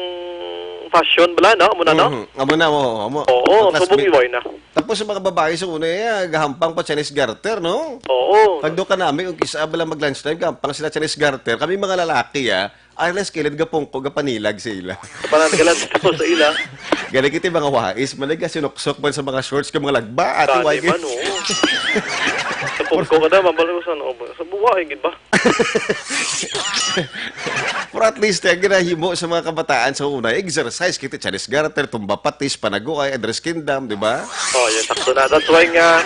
fashion bala, no? Amo na, no? Mhm. Amo na, oo, amo. Oo, Ang classmate. Subong iway na. Tapos sa mga babae sa una, eh, gahampang pa Chinese garter, no? Oo. Pag doon ka namin, yung isa bala mag-lunch time, gahampang sila Chinese garter. Kami mga lalaki, ah, ay, les, kilid gapungko, gapanilag sa ila. Kapanan ka lang sa ila. Gani kita mga wais, manig sinuksok man sa mga shorts ka mga lagba, ati Gani wai man, oo. Sa pungko ka na, mambal ko sa ano ba? Sa buwa, eh, gid ba? Pero at least, ang ginahimo sa mga kabataan sa una, exercise, kita, Chinese garter, tumba patis, panaguay, Andres Kindam, di ba? Oh, yes, sakto na. That's why nga,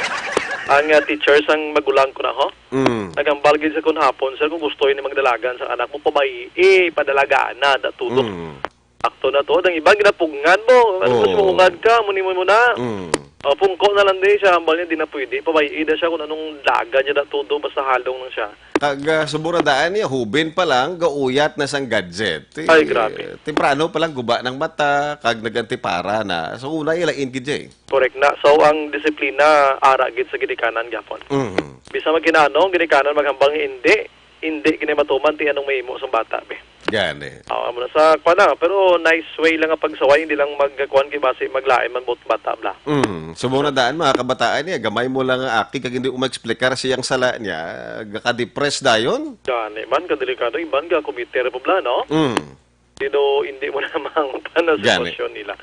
ang, uh, teachers, ang magulang ko na, ho? Mm. Nagambal gid sa kun hapon, sir, kung gusto ini magdalagan sa anak mo, pabayi, eh, padalagaan na, da, tudo. Mm. Sakto na to. Ang iba, ginapugngan mo. Ano, Oo. Mas maungad ka, muni mo muna. Mm. O, pungko na lang di siya, hambal niya, di na pwede. Pabayi na siya kung anong daga niya da, tudo, basta halong lang siya. Kag, ah, subong na daan niya, hubin pa lang, gauyat na sang gadget. Ti-, Ay, grabe. Temprano pa lang, guba ng mata, kag nagantipara na. So, una, ilain gid, eh. Correct na. So, ang disiplina, ara gid sa ginikanan gyapon. Mhm. Bisan maghinanong, ginikanan maghambal nga hindi, hindi gid matuman ti anong mahimo sang bata, be. Gani. Oo, amo na sa, kuwan na, pero nice way lang ang pagsaway, hindi lang magkuwan kay basi maglain man buot bata, bla. Mhm. So, mao na daan, mga kabataan niya, gamay mo lang ang aki, kag hindi mo maeksplikar siyang sala niya, gaka-depress dayon. Gani man, kadelikado, iban ga committer pa, bla, no? Mm. Sino hindi mo na maangtan ang Gani. Sitwasyon nila.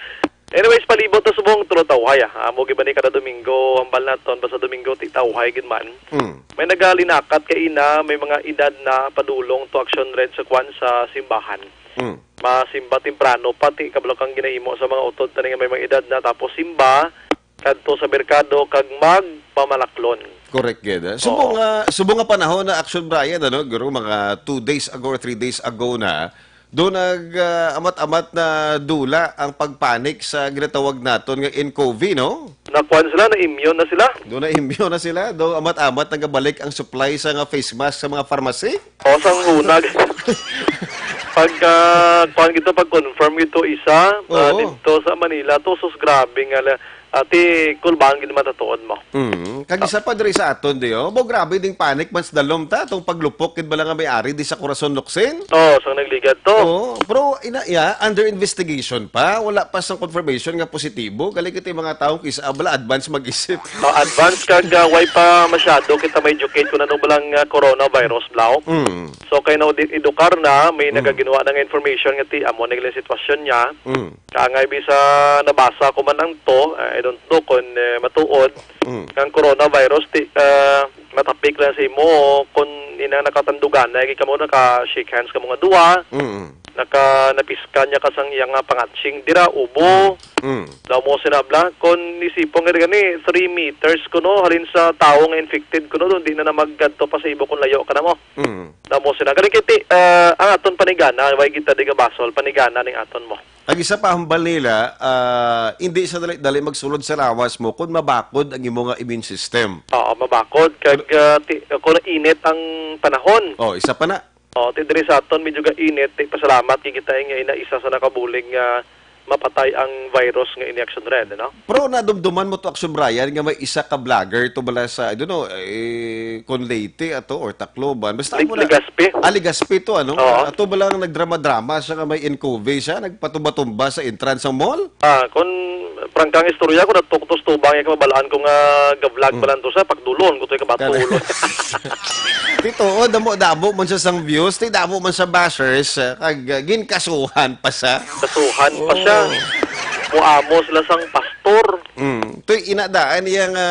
Anyways, palibot na subong, tro tawhay, ah. Amo gid ba ni kada Domingo, ang bal naton, basta Domingo, ti tawhay gid man. Mm. May nagalinakat kay ina, may mga edad na padulong to action red sa kwan sa simbahan. Mm. Masimba temprano, pati kabalo kang ginahimo sa mga utod tani nga may mga edad na, tapos simba, kadto sa merkado, kag magpamalaklon. Correct gid, eh. Subong Oo. nga, subong nga panahon na action, Brian, ano, guro, mga two days ago or three days ago na, Doon nag, ah, amat-amat na dula ang pagpanik sa ginatawag naton nga nCoV, no? Nakuan sila, na-immune na sila. Doon na immune na sila. Doon amat-amat nagabalik ang supply sa nga face mask sa mga pharmacy. O, sang una. Pagka, kuan gito, pag-confirm gito isa, ah, Oo. Dito sa Manila, to, sus, grabe nga la-, Ati, kulbaan gid matatuod mo. Mm. Kag isa pa diri sa aton, di, oh. Bo, grabe ding panic man sa dalom ta, tong paglupok gid bala nga may ari di sa Corazon Locsin. Oo, sang nagligad to. Oo, pero ina, ya, under investigation pa. Wala pa sang confirmation nga positibo. Gali kita yung mga taong kis-, ah, bala advance mag-isip. Oh, advance kag, ah, way pa masyado kita ma-educate kung ano balang, ah, coronavirus, blaw. Mm. So, kay na di-, edukar na, may Mm. nagaginwa na nga information nga ti, amo na yung sitwasyon niya. Mm. Kaangay bisa nabasa ko man ang to, I don't know kung, eh, matuod, Mm. nga ang coronavirus, ti, ah, matapik lang sa imo kung ina nakatandugan na, kamo naka-shake hands kamo nga duha, Mm. Naka, napiskan niya ka sang iya nga pangatsing. Dira, ubo. Mm. Daw mo sina bla, kon isipon nga gani, three meters kuno, halin sa tawo nga infected kuno, doon di na na magkadto pa sa ibo kung layo ka na mo. Mm. Daw mo sina. Gani kay ti, ah, ang aton panigana, way kita di gabasol, panigana ning aton mo. Ang isa pa hambal nila, ah, hindi sa dali-dali magsulod sa lawas mo kung mabakod ang imo nga immune system. Oo, mabakod. Kag, ah, ti, kung init ang panahon. Oh, isa pa na. Oh, ti diri sa aton medyo gainit, ti pasalamat kay kita nga ina isa sa nakabulig nga mapatay ang virus nga ini Action Red, no? Pero nadumduman mo to, Action Brian, nga may isa ka vlogger to bala sa, I don't know, eh, kung Leyte ato or Tacloban. Basta Leg-, mo na, Legazpi. Ah, Legazpi to, ano? Oo. Ato bala nga nagdrama-drama siya nga may incove siya, nagpatumba-tumba sa entrance sa mall? Ah, kung prangkang istorya ko, natuktos tubang yung kababalaan ko nga ga-vlog Hmm. balan to sa pagdulon ko to yung kabato Kana- ulo. Ti tuod, damo-damo man siya sang views, ti damo man siya bashers, eh, kag, uh, ginkasuhan pa siya. Kasuhan pa siya. Oh. Muamo sila sang pastor. Mm. To'y inadaan niya nga,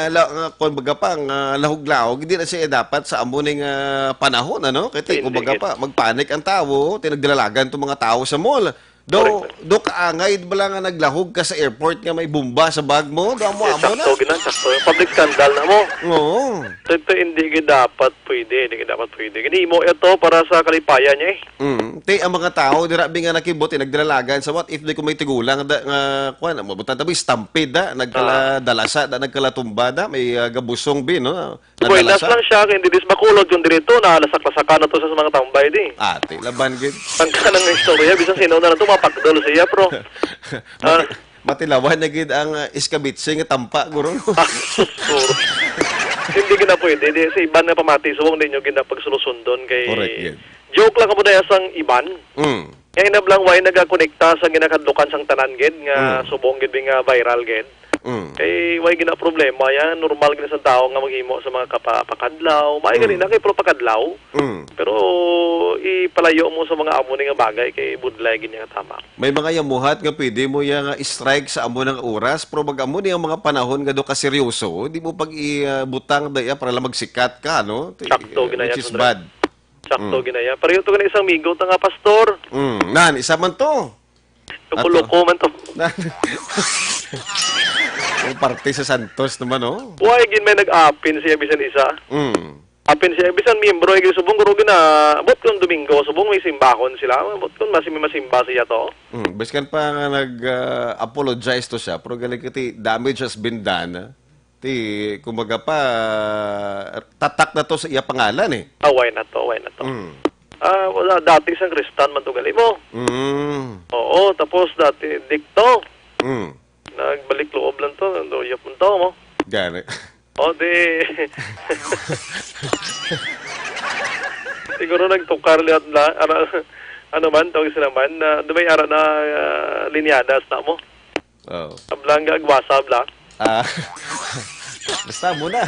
la-, nga, kung baga pa, nga lahog-lahog, hindi na siya dapat sa amo ning, ah, panahon, ano? Kaya ti, Hindi, kumbaga hindi. pa, magpanik ang tao, ti nagdalalagan tong mga tao sa mall. Do, Correct. do kaangay bala nga naglahog ka sa airport nga may bomba sa bag mo? Do amo, Eh, amo na. sakto, gina, sakto. Public scandal na mo. Oo. Ito, ito, hindi gid dapat pwede, hindi gid dapat pwede. Ginhimo ito para sa kalipayan niya eh. Mm. Ti, ang mga tao, dira bi nga nakibot, eh, nagdalalagan sa what if di ko may tigulang da, nga, kwan, mabutan tabi, stampede da, nagkala Ah. dalasa da, nagkalatumba da, may, ah, gabusong bi, no? Buenas Nadalasa? lang siya, kay hindi dis makulod kung diri to, nalasak-lasakan na to sa mga tambay di. Ah, ti, laban gid. Ang kanang istorya, bisan sino na lang to, mapakdol siya, pro. Mati-, Ah. matilawan na gid ang, ah, iskabitse nga tampa, guro. Ah, sus, guro. Hindi gid na pwede. Di, sa iban nga pamati, subong di nyo gid na pagsulusundon kay Correct gid. Joke lang kamo daya sang iban. Mm. Kaya na lang, way nagakonekta sa ginakadlukan sang tanan gid, nga Mm. subong gid nga viral gid. Mm. Kay way gina problema yan, normal gid sa tao nga maghimo sa mga kapa-, pakadlaw. May Mm. gani na kay pro pakadlaw. Mm. Pero ipalayo mo sa mga amo ni nga bagay kay budlay gid niya nga tama. May mga yamuhat nga pwede mo ya nga strike sa amo nang oras, pero mag amo ni ang mga panahon nga do ka seryoso, di mo pag ibutang da iya para lang magsikat ka, no? Ti-, Sakto, which ginaya, is Sandra. bad. Sakto, Mm. ginaya. Pareho to gani isang amigo ta nga pastor. Mm. Nan, isa man to. Loko-loko man to. Ang parte sa Santos naman, oh. Why gid may nag-apin siya bisan isa? Mm. Apin siya bisan miyembro ay subong guro gina. Abot kung Domingo subong may simbahon sila. Abot kung mas may masimba siya to. Mm. Biskan pa nga nag, ah, apologize to siya, pero galing kiti damage has been done. Ti, kumbaga pa, tatak na to sa iya pangalan, eh. Ah, why not to? Why not to? Mm. Ah, wala, dati sang Kristan man to gali mo. Mm. Oo, tapos dati dikto. Mm. Nagbalik loob lang to, ang luyap man to mo. Gani. O, di. Siguro nagtukar liwat na, ano, ano man, tawag sila man, na, di ba yung ara na, ah, linyadas na mo? Oh. Ablanga ag WhatsApp lang. Ah, basta mo na.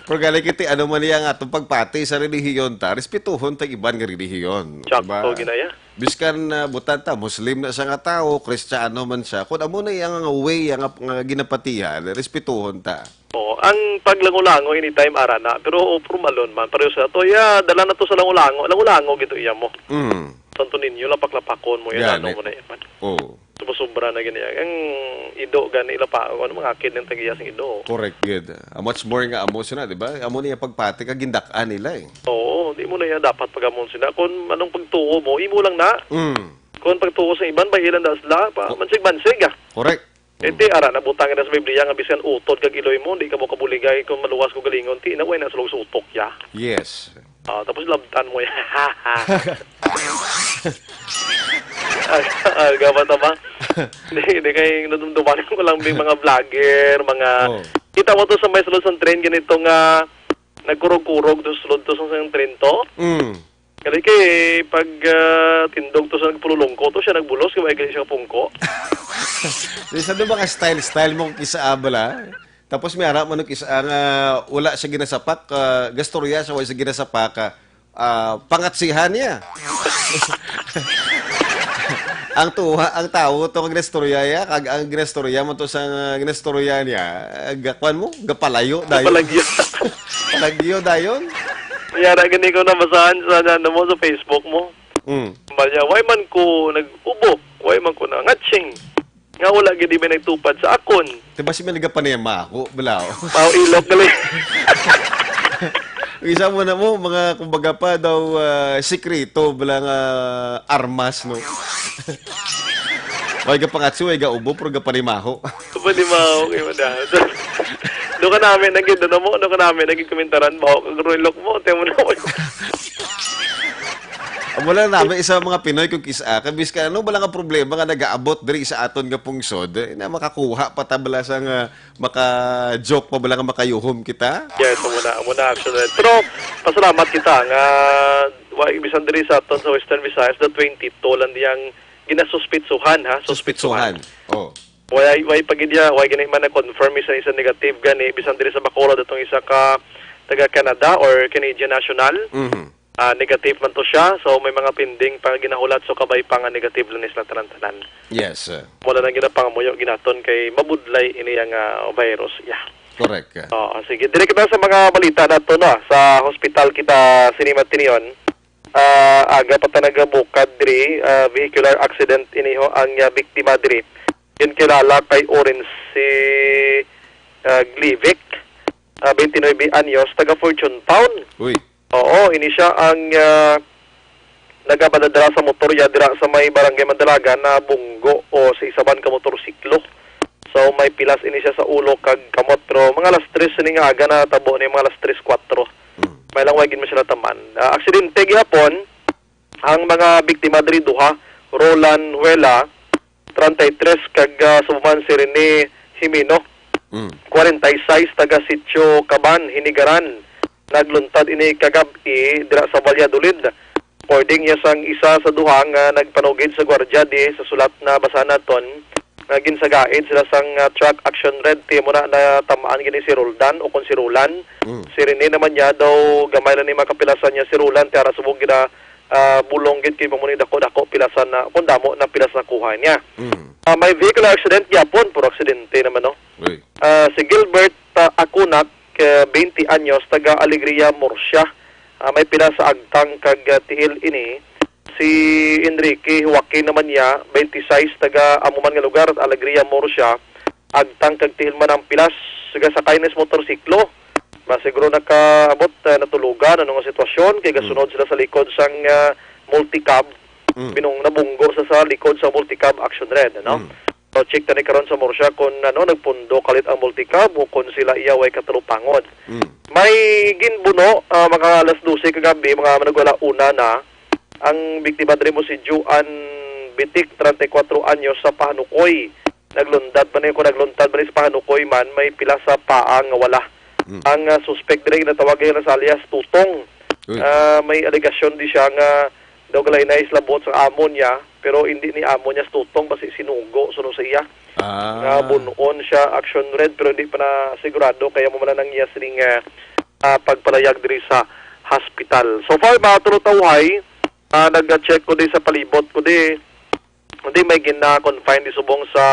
Pero gali kiti, ano man niya nga itong pagpati sa relihiyon ta, respetuhon ta iban nga relihiyon. Sakto, Diba? ginaya. Biskan, ah, butan ta, Muslim na siya nga tao, Kristiyano man siya. Kung amo na iyang nga way, nga, nga ginapatihan, respetuhon ta. Oo, ang paglangulango anytime ara na, pero formalon man, pareho sa to, ya, dala na to sa langulango, langulango gito iya mo. Mm. Santo Niño, lapak-lapakon mo, yan, Yan, ano eh. mo na yan. Oo. Sobra-sobra na gani. Ang ido gani ila pa, ano, mga akid ng tag-iya sang ido. Correct, good. Ah, much more nga amo sila, di ba? Amo niya pagpati ka, gindak-an nila eh. Oo, di mo na yan dapat pagamon sila. Kung anong pagtuo mo, imo lang na. Mm. Kung pagtuo sa iban, bahilan na sila, pa, O- mansig-mansig ah. Correct. Eh, Mm. ti, ara, nabutang na sa Biblia nga bisan utod kag iloy mo, di ka mo kabuligay kung maluwas ko galingon, ti, na, way na sulog sa utok, ya. Yes. Ah, tapos labtan mo, ya. Aga, aga ba ta ba? Hindi, hindi kay nadumduman ko lang yung mga vlogger, mga, Oh. kita mo to sa may sulod sa train, ganito nga, nagkurog-kurog to sulod to sa, sa train to. Mm. Kali kay pag, ah, tindog to sa nagpululungko to, siya nagbulos, kay may gali siya pungko. Di sa doon mga style-style mo kung kisa abala. Tapos may ara man kisa nga wala siya ginasapak, ah, gastorya siya, wala siya ginasapak, ah, ah, pangatsihan niya. Ang tuha, ang tawo to nga ginastorya ya, kag ang ginastorya mo to sa ginastorya niya, ah, gakwan mo, gapalayo dayon. Gapalagyo. Palagyo dayon. Yara gani ko nabasahan sa, ano mo, sa Facebook mo. Mm. Balya, why man ko nag-ubo? Why man ko nangatsing? Nga wala gid may nagtupad sa akon. Diba si may nagapanimaho, balaw? Pao ilok gali. Isa mo na mo, mga kumbaga pa daw, ah, sikreto, bala nga armas, no? Way ga pangatsi, way ga ubo, pero ga panimaho. Panimaho kay madahon. Do ka namin na gid, ano mo? Do ka namin na gid komentaran, baho ka garo ilok mo, te mo na mo. Amo lang namin, isa mga Pinoy kung kis-, ah, kabis ka, ano ba lang ang problema nga nagaabot diri sa aton nga pungsod, eh, na makakuha pa ta bala sa nga maka-joke pa bala nga makayuhom kita? Yes, amo na, amo na, actually. Pero, pasalamat kita nga, wa, bisan diri sa aton sa Western Visayas, the twenty-two lang diyang ginasuspitsuhan, ha? Suspitsuhan. Suspitsuhan. Oh. Way, way pa gid ya, way gani man na-confirm isa, isa negative gani, bisan diri sa Bacolod, atong isa ka taga Canada or Canadian national. Mhm. Ah, negative man to siya. So, may mga pending pa nga ginahulat. So, kabay pa nga negative lang ni sila tanan-tanan. Yes, sir. Wala nang ginapangamuyo ginaton kay mabudlay ini ang, ah, virus. Yeah. Correct. Oo, sige. Diri kita sa mga balita nato, no? Sa hospital kita sini matinion. Ah, aga pa ta nagabukad diri, ah, vehicular accident iniho ang, ah, biktima diri. Yun kilala kay Orange si, ah, Glivic, ah, twenty-nine anyos, taga Fortune Town. Uy. Oo, ini siya ang, ah, nagamadadala sa motor ya dira sa may barangay Mandalagan na bunggo o sa isaban ka motorsiklo. So, may pilas ini siya sa ulo kag kamot, pero mga alas tres ini nga aga natabo ni, mga alas tres, kuwatro. Mm. May lang way gid man siya nataman. Ah, aksidente gihapon, ang mga biktima diri duha, Roland Huela, treinta y tres, kag, ah, subo man si Rene Jimeno, Mm. kwarenta y seis, taga Sitio Caban, Hinigaran. Nagluntad ini kagab-i dira sa Valladolid. According niya sang isa sa duha nga nagpanugid sa gwardiya di sa sulat na basahan naton, nga ginsagaid sila sang, ah, truck action red, ti mo na natamaan gini si Roldan o kon si Roland. Mm. Si Rene naman niya daw gamay lang ni makapilasan niya si Roland, ti ara subong gina, ah, bulong gid kay mamuni dako-dako pilasan na, kung damo na pilas na kuha niya. Mm. Ah, may vehicular accident gyapon, puro aksidente naman, no? Uy. Ah, si Gilbert, ah, Acunac, eh, twenty anyos, taga Alegria, Murcia. Ah, may pila sa agtang kag, ah, tiil ini. Si Enrique Joaquin naman niya, twenty-six, taga amo man nga lugar, Alegria, Murcia. Agtang kag tiil man ang pilas, nagasakay na sa motorsiklo. Ba, siguro nakaabot, ah, natulugan, ano nga sitwasyon, kay Mm. gasunod sila sa likod sang, ah, multicab. Mm. Binung-, nabunggo sa, sa likod sa multicab action red, no? Mm. So, check tani karon sa Murcia kung, ano, nagpundo kalit ang multicab o kung sila iya way katarupangod. Mm. May ginbuno, ah, mga alas dose kagabi, mga manugala una na, ang biktima diri mo si Juan Bitik, treinta y cuatro anyos, sa Pahanukoy. Naglundad man ni, kung naglundad man ni sa Pahanukoy man, may pila sa paa nga wala. Mm. Ang, ah, suspek diri ginatawag nila sa alias Tutong. Uy. Ah, may alegasyon di siya nga daw galainay sila buot sa amo niya, pero hindi ni amo niya si Tutong, basi sinugo suno sa iya. Ah. Nga bunon siya, action red, pero hindi pa na sigurado, kaya mo man ang iya sining, ah, ah, pagpalayag diri sa hospital. So far, mga tulo tawhay, ah, nag-check ko di sa palibot ko di, hindi may gina-confine di subong sa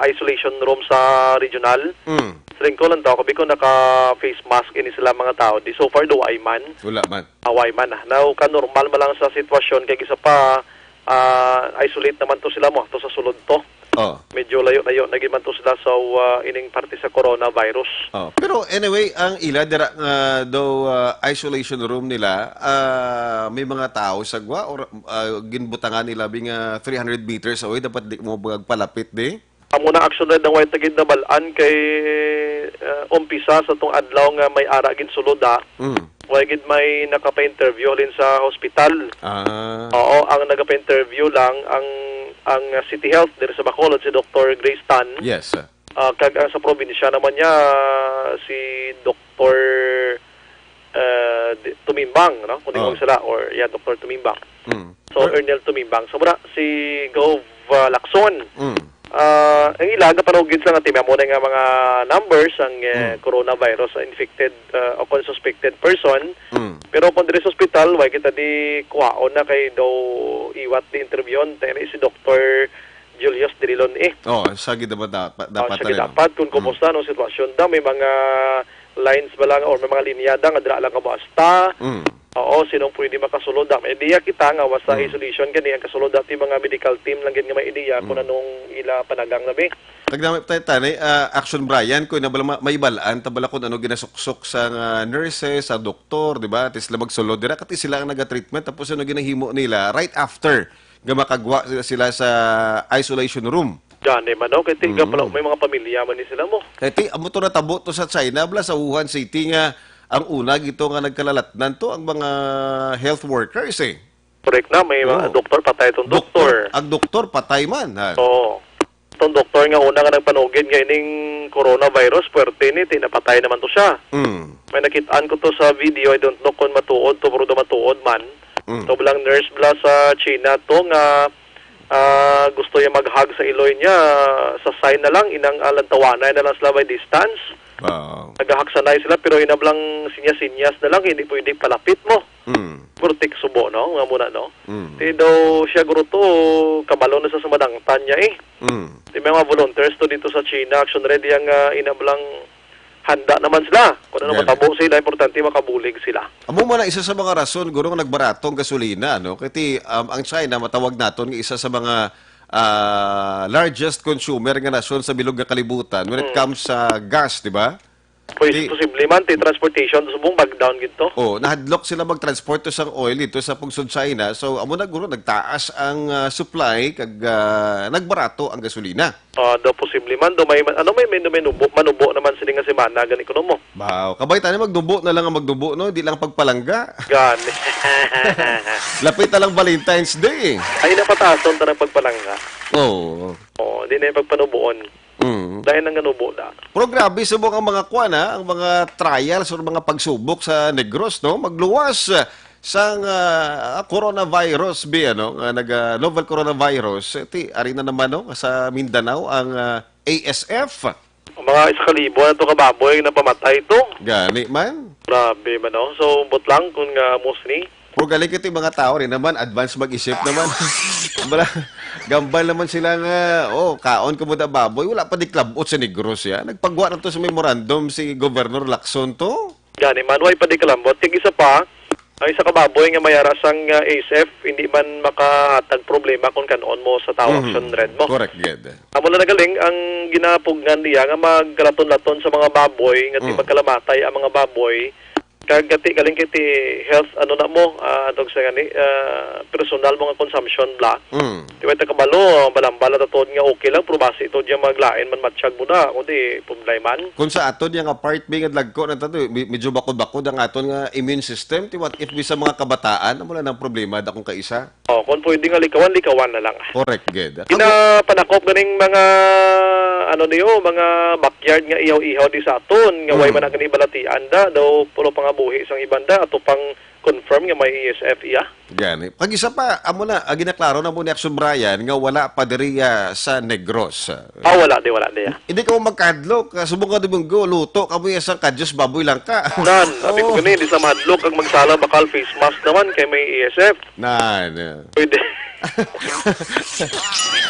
isolation room sa regional. Mm. Siling ko lang daw, kabi ko naka-face mask ini sila mga tao. Di so far, do ay man. Wala man. Away man, ah. Now, ka-normal man lang sa sitwasyon, kay isa pa, ah, isolate naman to sila mo, to sa sulod to. Oh. Medyo layo-layo na gid man to sila sa, ah, ining parte sa coronavirus. Oh. Pero anyway, ang ila dira nga daw, ah, isolation room nila, ah, may mga tao sa gwa or, ah, ginbutangan nila bi nga three hundred meters away, dapat di mo magpalapit di? Amo na, actually, nang way ta gid nabal-an kay, ah, umpisa sa tong adlaw nga may ara ginsulod, ah. Mm. Way gid may nakapa-interview halin sa hospital. Ah. Oo, ang nagapa-interview lang ang, ang City Health diri sa Bacolod, si Doktor Grace Tan. Yes, sir. Ah, kag ang sa probinsya naman niya, si Doktor, ah, di-, Tumimbang, no? Kung di ko Oh. magsala, or, yeah, Doktor Tumimbang. Mm. So, Er- Ernel Tumimbang. So, mura, si Gov, ah, Lacson. Mm. Ah, ang ila, gapanugid sa nga team, amo na nga mga numbers, ang, eh, Mm. coronavirus, ah, infected, ah, o kung suspected person. Mm. Pero kung diri sa ospital, way kita di kuhaon na kay daw iwat di interviewon. Tayo na si Doktor Julius Dirilon, eh. Oh, sa gid dapat, dapat, Oh, dapat sa rin, gid dapat kung Mm. kumusta, no, sitwasyon daw, may mga lines ba lang or may mga linya daw nga dira lang ka basta. Mm. Oo, sinong pwede makasulod? Ah, may ideya kita nga wa sa Mm. isolation gani ang kasulod dati mga medical team lang gid nga may ideya kung Mm. anong ila panagang na, be. Tagdamay pa tayo, Tanay. Ah, Action Brian, kung nabala ma-, may balaan, tabala kung ano ginasuksok sa nga nurses, sa doktor, di ba? Ati sila magsulod dira, kati sila ang nagatreatment, tapos ano ginahimo nila right after nga makagwa sila, sila sa isolation room. Gani man, no? Kay tiga Mm. pala, may mga pamilya man ni sila mo. Kay ti, amo to natabo to sa China, bala sa Wuhan City nga ang una gito nga nagkalalatnan to ang mga health workers, eh. Correct na, may mga Oo. doktor, patay itong Doktor, doktor. ang doktor patay man, ha? Oo. Itong doktor nga una nga nagpanugid nga ining coronavirus, puwerte ni, ti napatay naman to siya. Mm. May nakitaan ko to sa video, I don't know kung matuod to, pero daw matuod man. Mm. To, bilang nurse bala sa China to nga, ah, gusto niya mag-hug sa iloy niya, sa sign na lang, inang, ah, lantawanay na lang sila by distance. Wow. Nagahaksanay sila, pero inablang sinyas-sinyas na lang, hindi pwede palapit mo. Mm. Guro tik subo, no? Nga muna, no? Mm. Ti daw siya, guro to, kabalo na sa sumadangtan niya, eh. Mm. Ti may mga volunteers to dito sa China, Action Ready, ang, ah, inablang handa naman sila. Kung ano Gani. matabo sila, importante makabulig sila. Amo man ang isa sa mga rason, guro, nga nagbarato ang gasolina, no? Kay ti, um, ang China, matawag naton nga isa sa mga, ah, largest consumer nga nasyon sa bilog nga kalibutan when it Mm. comes sa gas, di ba? Pwes-, Ti- posible man, ti transportation, subong bag down gid to. Oh, nahadlok sila mag-transport to sang oil dito sa pungsod China. So, amo na, guro, nagtaas ang, ah, supply kag, ah, nagbarato ang gasolina. Ah, daw posible man, daw may, ano, may, may, may nubo, manubo naman sini nga semana, gani kuno mo. Wow, kabay tani magnubo na lang ang magnubo, no? Di lang pagpalangga. Gani. Lapit na lang Valentine's Day, eh. Ay, napatason ta ng pagpalangga. Oo. Oo, di na yung pagpanubuon. Mm. Dahil nang ganubo na. Pero grabe subong ang mga kwan, ha, ang mga trials or mga pagsubok sa Negros, no? Magluwas, ah, sang, ah, coronavirus, bi, ano, nga nag, ah, novel coronavirus. Eh, ti, ari na naman, no, sa Mindanao, ang, ah, A S F. Ang mga isa ka libo na to kababoy na pamatay to. Gani man. Grabe man, no? So, ambot lang kung nga mostly. Pero galing kiti mga tao rin naman, advance mag-isip naman. Bala, gambal naman sila nga, oh, kaon ko mo da baboy, wala pa di klabot sa Negros ya. Nagpagwa na to sa memorandum si Governor Lacson to. Gani man, way pa di kalambot. Kag isa pa, ang isa ka baboy nga may ara sang, ah, A S F, hindi man makahatag problema kung kanon mo sa tao Mhm. action red mo. Correct, gid. Amo na nagaling ang ginapugngan niya nga magkalaton-laton sa mga baboy, nga ti Mm. magkalamatay ang mga baboy. Kag gati galing kay ti health, ano na mo, ah, tawag sa gani, ah, personal mo nga consumption bla. Mm. Di ba, ta kabalo, balambala ta tuod nga okay lang, pero basi tuod nga maglain man matsyag mo na, kundi problema man. Kung sa aton yang apartment nga dagko na tato, me-, medyo bakod-bakod ang aton nga immune system, ti what if bisa mga kabataan, amo lang ang problema, dakong kaisa? Oh, kung pwede nga likawan, likawan na lang. Correct, gid. Ginapanakop ganing mga, ano niyo, mga backyard nga ihaw-ihaw di sa aton, nga way Mm. man ang gani balatian da, daw pulo pa nga buhi sang iban da, ato pang confirm nga may A S F iya. Gani. Pag isa pa, amo na, ah, ginaklaro na mo ni Action Brian nga wala pa diri, ah, sa Negros. Ah, wala di, wala di, ah. Hindi ka mo magkahadlok, ah, subong ka Domingo, luto ka mo iya sang kadyos baboy lang ka. Nan, abi ko Oo. gani, di sa mahadlok, kag magsala bakal face mask naman, kay may A S F. Nan, ah. Pwede.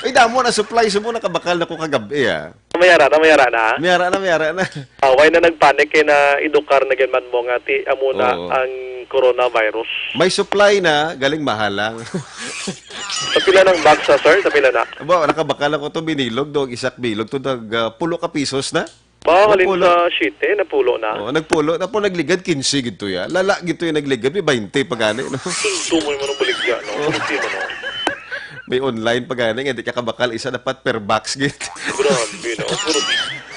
Ay, damo na supply, subong nakabakal na ko kagabi, ah. Mayara na, mayara na. Mayara na, mayara na. Ah, way na nagpanic kay na edukar na gid man mo nga ti amo na Oo. ang coronavirus. May supply na, galing mahal lang. Sa pila ng box, ah, sir? Sa pila na? Aba, nakabakal ako to, binilog do, ang isak bilog to, nag, ah, pulo ka pisos na. Ba, Oh, halin pulo. sa siyete, napulo na. Oh, nagpulo na po, nagligad, kinse gid to ya. Lala gid to yung nagligad, may bainte pa gani, no? Ito mo yung manong baligya, no? Oh. Hindi mo, no? May online pa gani, nga di ka kabakal, isa dapat per box gid. Grabe, no? Pero,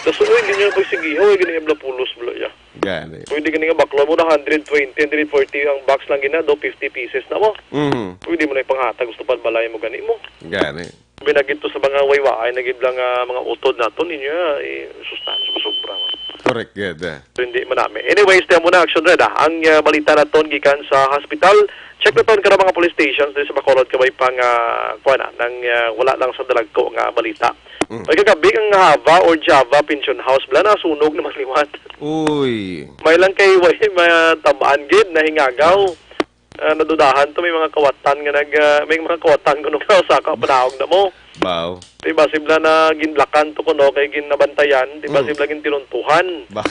kaso, uy, hindi niya pagsigihaw, eh, ganyan bla pulos, bla, ya. Gani. Pwede gani nga baklo mo na hundred twenty, hundred forty ang box lang gina, do fifty pieces na mo. Mhm. Pwede mo na ipanghatag, gusto pa balay mo gani mo. Gani. Sabi na gid to sa mga waywaay na gid lang, ah, mga utod naton, ninyo, eh, sustansya, sobra man. Correct, gid. So, hindi man namin. Anyways, tiyan mo na, Action Red, ah. Ang, ah, balita naton gikan sa hospital, check naton ka mga police stations diri sa Bacolod, kabay pang, ah, kuwan, ah, nang, ah, wala lang sa dalagko nga balita. Mm. Ay, kagabi ang Java or Java Pension House, bla, nasunog naman liwat. Uy. May lang kay, way, matabaan gid, nahingagaw. Ah, nadudahan to, may mga kawatan nga nag, ah, may mga kawatan kuno nga sa ka panaog na mo. Baw. Di ba, sibla na ginlakan to kuno kay ginabantayan, di ba, Mm. sibla gintinuntuhan. Ba?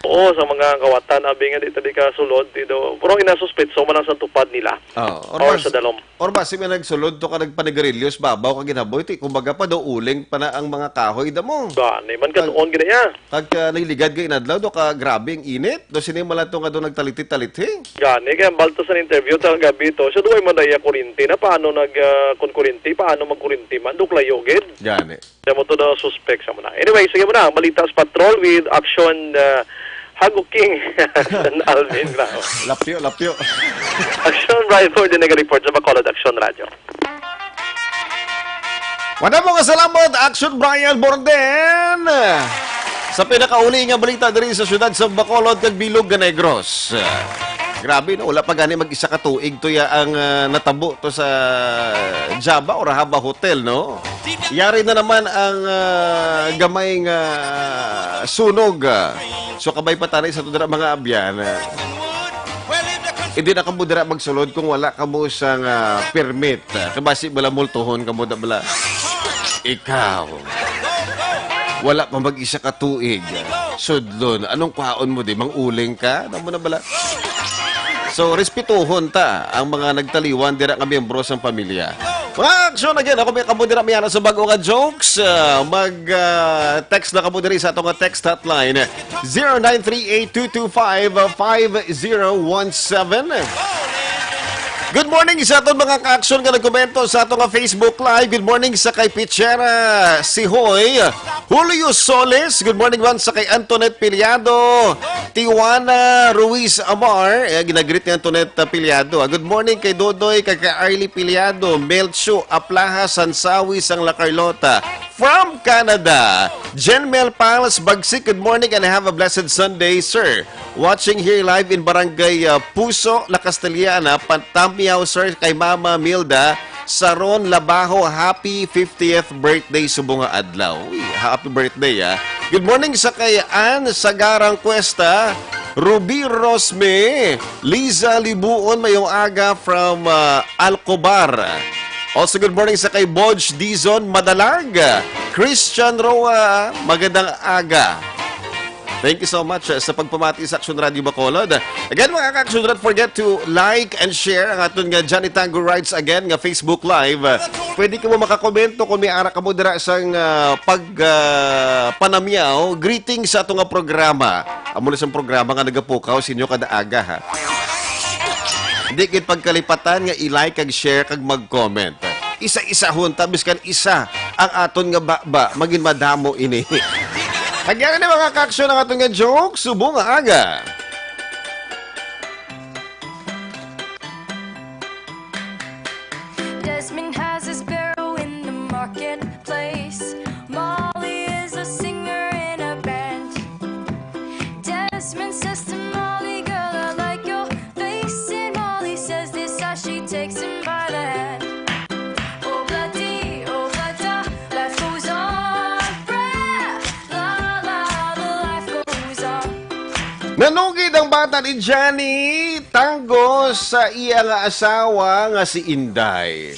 Oo, sa mga kawatan, abi nga di ta di ka sulod, di daw, pero inasuspetso man lang sa tupad nila. Oh, or or mas, sa dalom. Or mas, may nagsulod to ka nagpanigarilyos, babaw ka ginaboy, ti, kumbaga pa daw uling pa na ang mga kahoy, damo. Gani, man Kag- katuon gina iya. Kag, ah, nagligad kay inadlaw, do ka grabe ang init, do sini man lang to nga do nagtaliti-taliti. Gani, kaya balto sa interview sa gabi to, siya duway man na iya kurinti na, paano nag, ah, kun kurinti, paano magkurinti man, do klayo gid. Gani. Siya mo to daw suspect sa muna. Anyway, sige mo na. Balita sa Patrol with Action, uh, Hago King. Action Alvin Bravo. Lapyo, lapyo. Action Driver din nag-report sa Bacolod Action Radio. Wala mo kasalamat, Action Brian Borden. Sa pinakauli nga balita diri sa siyudad sa Bacolod kag Bilog nga Negros. Grabe, no? Wala pa gani mag-isa ka tuig to ya ang, ah, natabo to sa Java or Hava Hotel, no? Yari na naman ang, ah, gamay nga sunog, ah. So, kabay pa tani sa to dira mga abyan, ah. Hindi na kamo dira magsulod kung wala kamo sang, ah, permit. Ah, kabasi bala multuhon kamo da bala. Ikaw. Wala pa mag-isa ka tuig. Sudlon, anong kwaon mo di? Manguling ka? Ano mo na bala? So, respetuhon ta ang mga nagtaliwan dira nga miyembro sang pamilya. Mga aksyon, again, ako may kamo dira may sa bago nga jokes. Ah, mag, ah, text na kamo diri sa atong text hotline, zero nine three eight two two five five zero one seven. Good morning sa aton mga ka-aksyon nga nagkomento sa aton nga Facebook Live. Good morning sa kay Pichera Sihoy, Julio Solis. Good morning man sa kay Antoinette Piliado, Tijuana Ruiz Amar. Eh, ginagreet ni Antoinette, uh, Piliado, ah. Good morning kay Dodoy, kay, kay Arlie Piliado, Melchio Aplaha Sansawi sang La Carlota. From Canada, Jen Mel Piles Bagsik, good morning and have a blessed Sunday, sir. Watching here live in Barangay, uh, Puso, La Castellana, Pantamyaw, sir, kay Mama Milda Saron Labajo, happy fiftieth birthday subong nga adlaw. Uy, happy birthday, ah. Good morning sa kay Ann Sagarang Cuesta, Ruby Rosme, Liza Libuon, mayong aga from, uh, Alcobar. Also, good morning sa kay Bodge Dizon Madalag, Christian Roa, magandang aga. Thank you so much, uh, sa pagpamati sa Action Radio Bacolod. Again, mga ka-Action, do not forget to like and share ang aton nga Johnny Tango Rides Again nga Facebook Live. Pwede kamo makakomento kung may ara kamo dira sang, uh, pag, uh, panamyaw, greeting sa ato nga programa. Amo na sang programa nga nagapukaw sa inyo kada aga, ha. Hindi gid pagkalipatan nga i-like, kag share, kag mag-comment. Isa-isahon ta, biskan isa ang aton nga baba, magin madamo ini. Hagyana ni mga ka-aksyon ang aton nga joke, subong nga aga. Desmond has a sparrow in the marketplace. Molly is a singer in a band. Desmond says to Molly, "Girl, I like your face." And Molly says this as she takes him by the hand. Oh, bloody, oh, bloody, life goes on. Bra, la, la, the life goes on. Nanugid ang bata ni Johnny Tango sa iya nga asawa nga si Inday.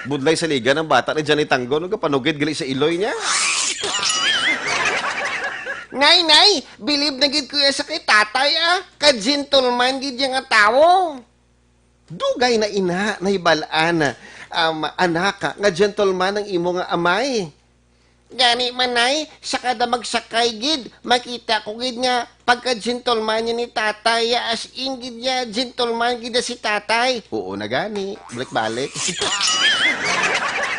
Budlay sa liga ng bata ni Johnny Tango, nagapanugid gali sa iloy niya. Nay, nay, bilib na gid ko ya sa kay tatay, ah. Ka-gentleman gid ya nga tawo. Dugay na ina, nahibal-an, um, anak, nga gentleman ang imo nga amay. Gani man, nay, sa kada magsakay gid, makita ko gid nga pagka-gentleman niya ni tatay, as in gid niya, gentleman gid na si tatay. Oo na gani, balik-balik.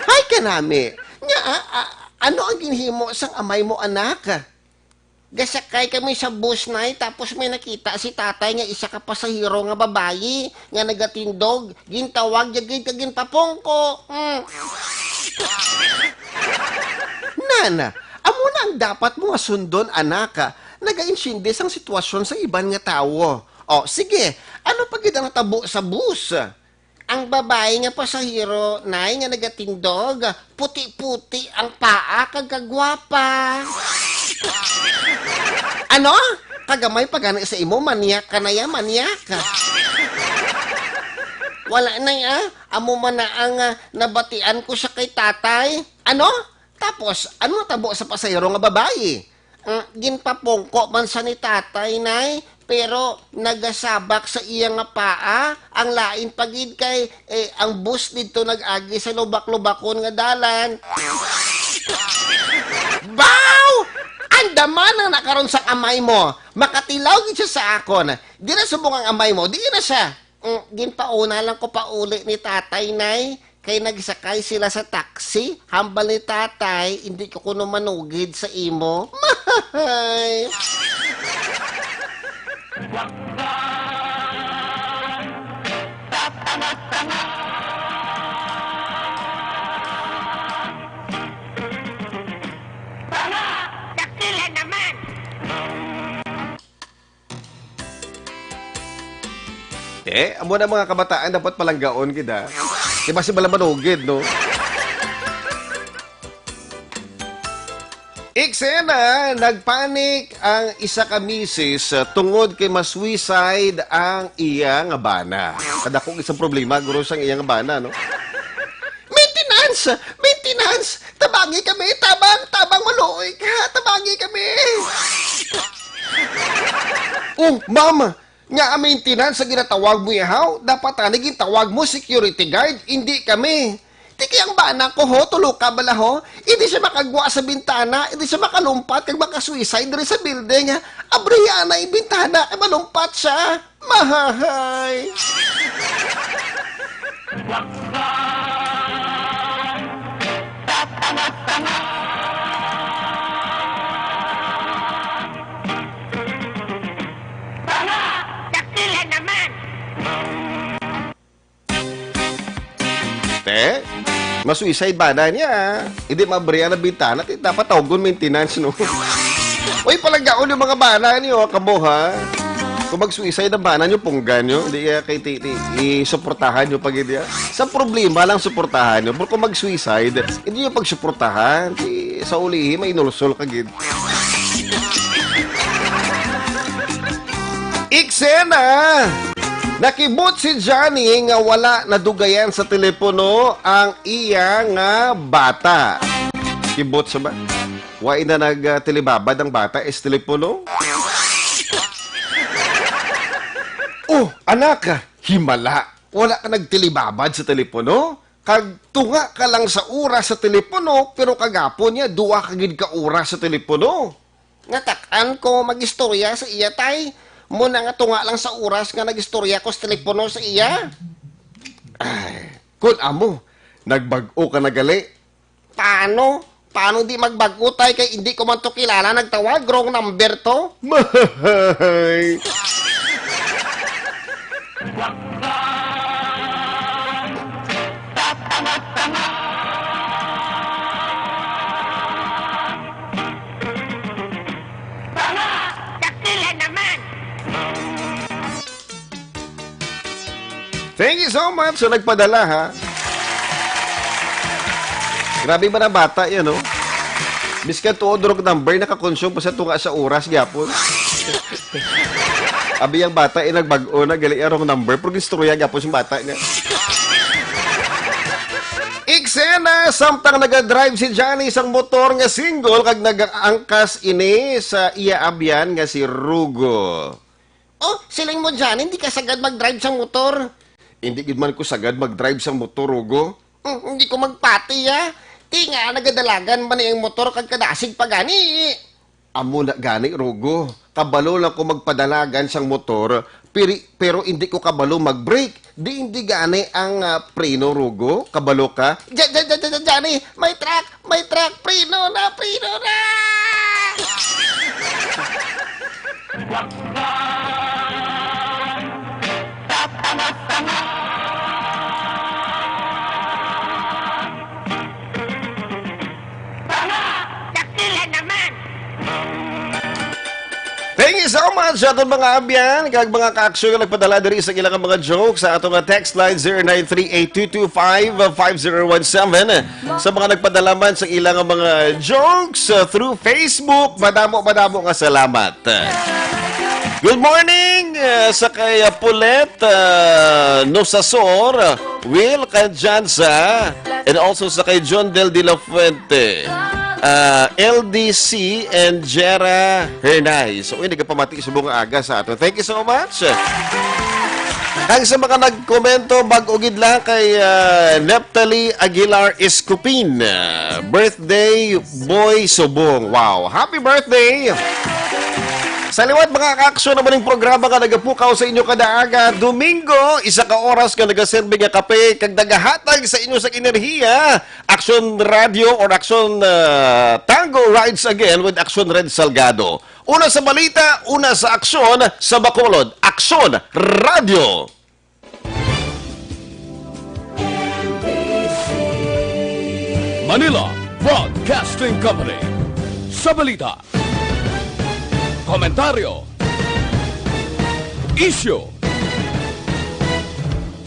Hay kanami, nga, ah, ah, ano ang ginhimo sang amay mo, anak? Gasakay kami sa bus, nay, tapos may nakita si tatay nga isa ka pasahero nga babayi nga nagatindog. Gintawag niya gid kag ginpapungko. Mm. Nana, amo na ang dapat mo nga sundon, anak, ah. Nagaintindi sang sitwasyon sa iban nga tawo. O, sige, ano pa gid ang natabo sa bus? Ang babayi nga pasahero, nay, nga nagatindog, puti-puti ang paa kag kagwapa. Ano? Kagamay pa gani sa imo, manyak ka na ya, manyak. Wala, nay, ah. Amo man na ang, ah, nabatian ko sa kay tatay. Ano? Tapos, ano natabo sa pasahero nga babayi? Mm, ginpapungko man sa ni tatay, Nay, pero nagasabak sa iya nga paa. Ang lain pa gid kay, eh, ang bus didto nag-agi sa lubak-lubakon nga dalan. Baw! Andam na karon sang amay mo. Makatilaw gid siya sa akon. Dira subong ang amay mo. Di na siya. Mm, ginpauna lang ko pauli ni tatay, Nay, kay nagsakay sila sa taxi. Hambal ni tatay, hindi ko kuno manugid sa imo. Mahay! Tanga! Dakila naman! Eh, amo na mga kabataan dapat palanggaon gid, ah. Di ba si Balamanugid, no? Eksena, nagpanik ang isa ka misis, ah, tungod kay ma-suicide ang iya nga bana. Kadako isang problema, guro, sang iya nga bana, no? "Maintenance! Maintenance! Tabangi kami! Tabang! Tabang! Maluoy ka! Tabangi kami!" "Oh, ma'am, nga ang maintenance sa ginatawag mo yahaw, dapat ani gintawag mo security guard, hindi kami. Tiki ang bana ko ho, tulo ka bala ho, hindi siya makagwa sa bintana, hindi siya makalumpat kag makasuicide diri sa building. Abrihan na ang bintana kay malumpat siya." Mahahay! Tanga! Dakila naman! Te, ma-suicide bana niya. Hindi mabrihan ang bintana, ti dapat tawgon maintenance, no? Uy, palanggaon yung mga bana niyo, kamo, ha? Kung mag-suicide ang bana niyo, punggan niyo. Hindi, ah, kay ti, ti, isuportahan niyo pa gid, ah. Sa problema lang suportahan niyo. Pero kung mag-suicide, hindi niyo pagsuportahan. Ti, sa ulihi, may inulsol ka gid. Eksena! Nakibot si Johnny nga wala nadugayan sa telepono ang iya nga bata. Kibot sa ba? Wa na nag, ah, tilibabad ang bata is telepono? Oh, anak, himala. Wala ka nagtilibabad sa telepono? Kag tunga ka lang sa oras sa telepono, pero kagapon niya, duwa ka gid ka oras sa telepono. Natak-an ko mag-istorya sa iya, tay. Muna nga tunga lang sa oras nga nag-istorya ko sa telepono sa iya. Ay, kun amo, nagbag-o ka na gali. Paano? Paano di magbag-o, tay, kay hindi ko man to kilala? Nagtawag, wrong number to. Mahay! Tanga! Dakila naman! Thank you so much sa nagpadala, ha. Grabe ba na bata yan, no? Biskan tuod wrong number, nakakonsume pa sa tunga sa oras gyapon. Abi ang bata, eh, nagbag-o na, gali ang wrong number, pero ginstorya gyapon sa bata niya. Eksena, samtang nagadrive si Johnny sang motor nga single kag nagaangkas ini sa iya abyan nga si Rugo. Oh, siling mo, Johnny, hindi ka sagad mag-drive sang motor? Hindi gid man ko sagad mag-drive sang motor, Rugo. Hmm, hindi ko magpati, ah. Ti nga, nagadalagan man ni ang motor kag kadasig pa gani. Amo na gani, Rugo. Kabalo lang ko magpadalagan sang motor, piri-, pero hindi ko kabalo mag-brake. Di hindi gani ang, ah, preno, Rugo. Kabalo ka? Ja-, ja-, ja-, ja-, Johnny, may truck! May truck! Preno na! Preno na! Tanga! Dakila naman! Thank you so much sa aton mga abyan kag mga ka-aksyon nga nagpadala diri sa ilang mga jokes sa ato nga text line, zero nine three eight two two five five zero one seven. Sa mga nagpadala man sa ilang mga jokes, uh, through Facebook, madamo, madamo nga salamat. Good morning, uh, sa kay, uh, Pulet, uh, Nosasor, Will Canjanza, and also sa kay John Del de la Fuente. ah, L D C and Jera Hernay. So, uy, nagapamati subong nga aga sa ato. Thank you so much. Kag sa mga nagkomento, bag-o gid lang kay, ah, Neptali Aguilar Escupin. Ah, birthday boy subong. Wow. Happy birthday! Sa liwat, mga ka-aksyon, naman ang programa nga nagapukaw sa inyo kada aga, Domingo, isa ka oras nga nagaserbi nga kape kag nagahatag sa inyo sa enerhiya, Aksyon Radio or Aksyon, ah, Tango rides again with Aksyon Red Salgado. Una sa balita, una sa aksyon sa Bacolod. Aksyon Radio. Manila Broadcasting Company. Sa balita, komentaryo, isyu,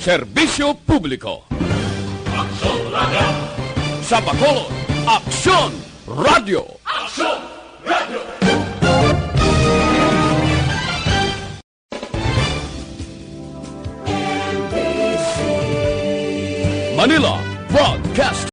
serbisyo publiko. Aksyon Radio. Sa Bacolod, Aksyon Radio. Aksyon Radio. Manila Broadcast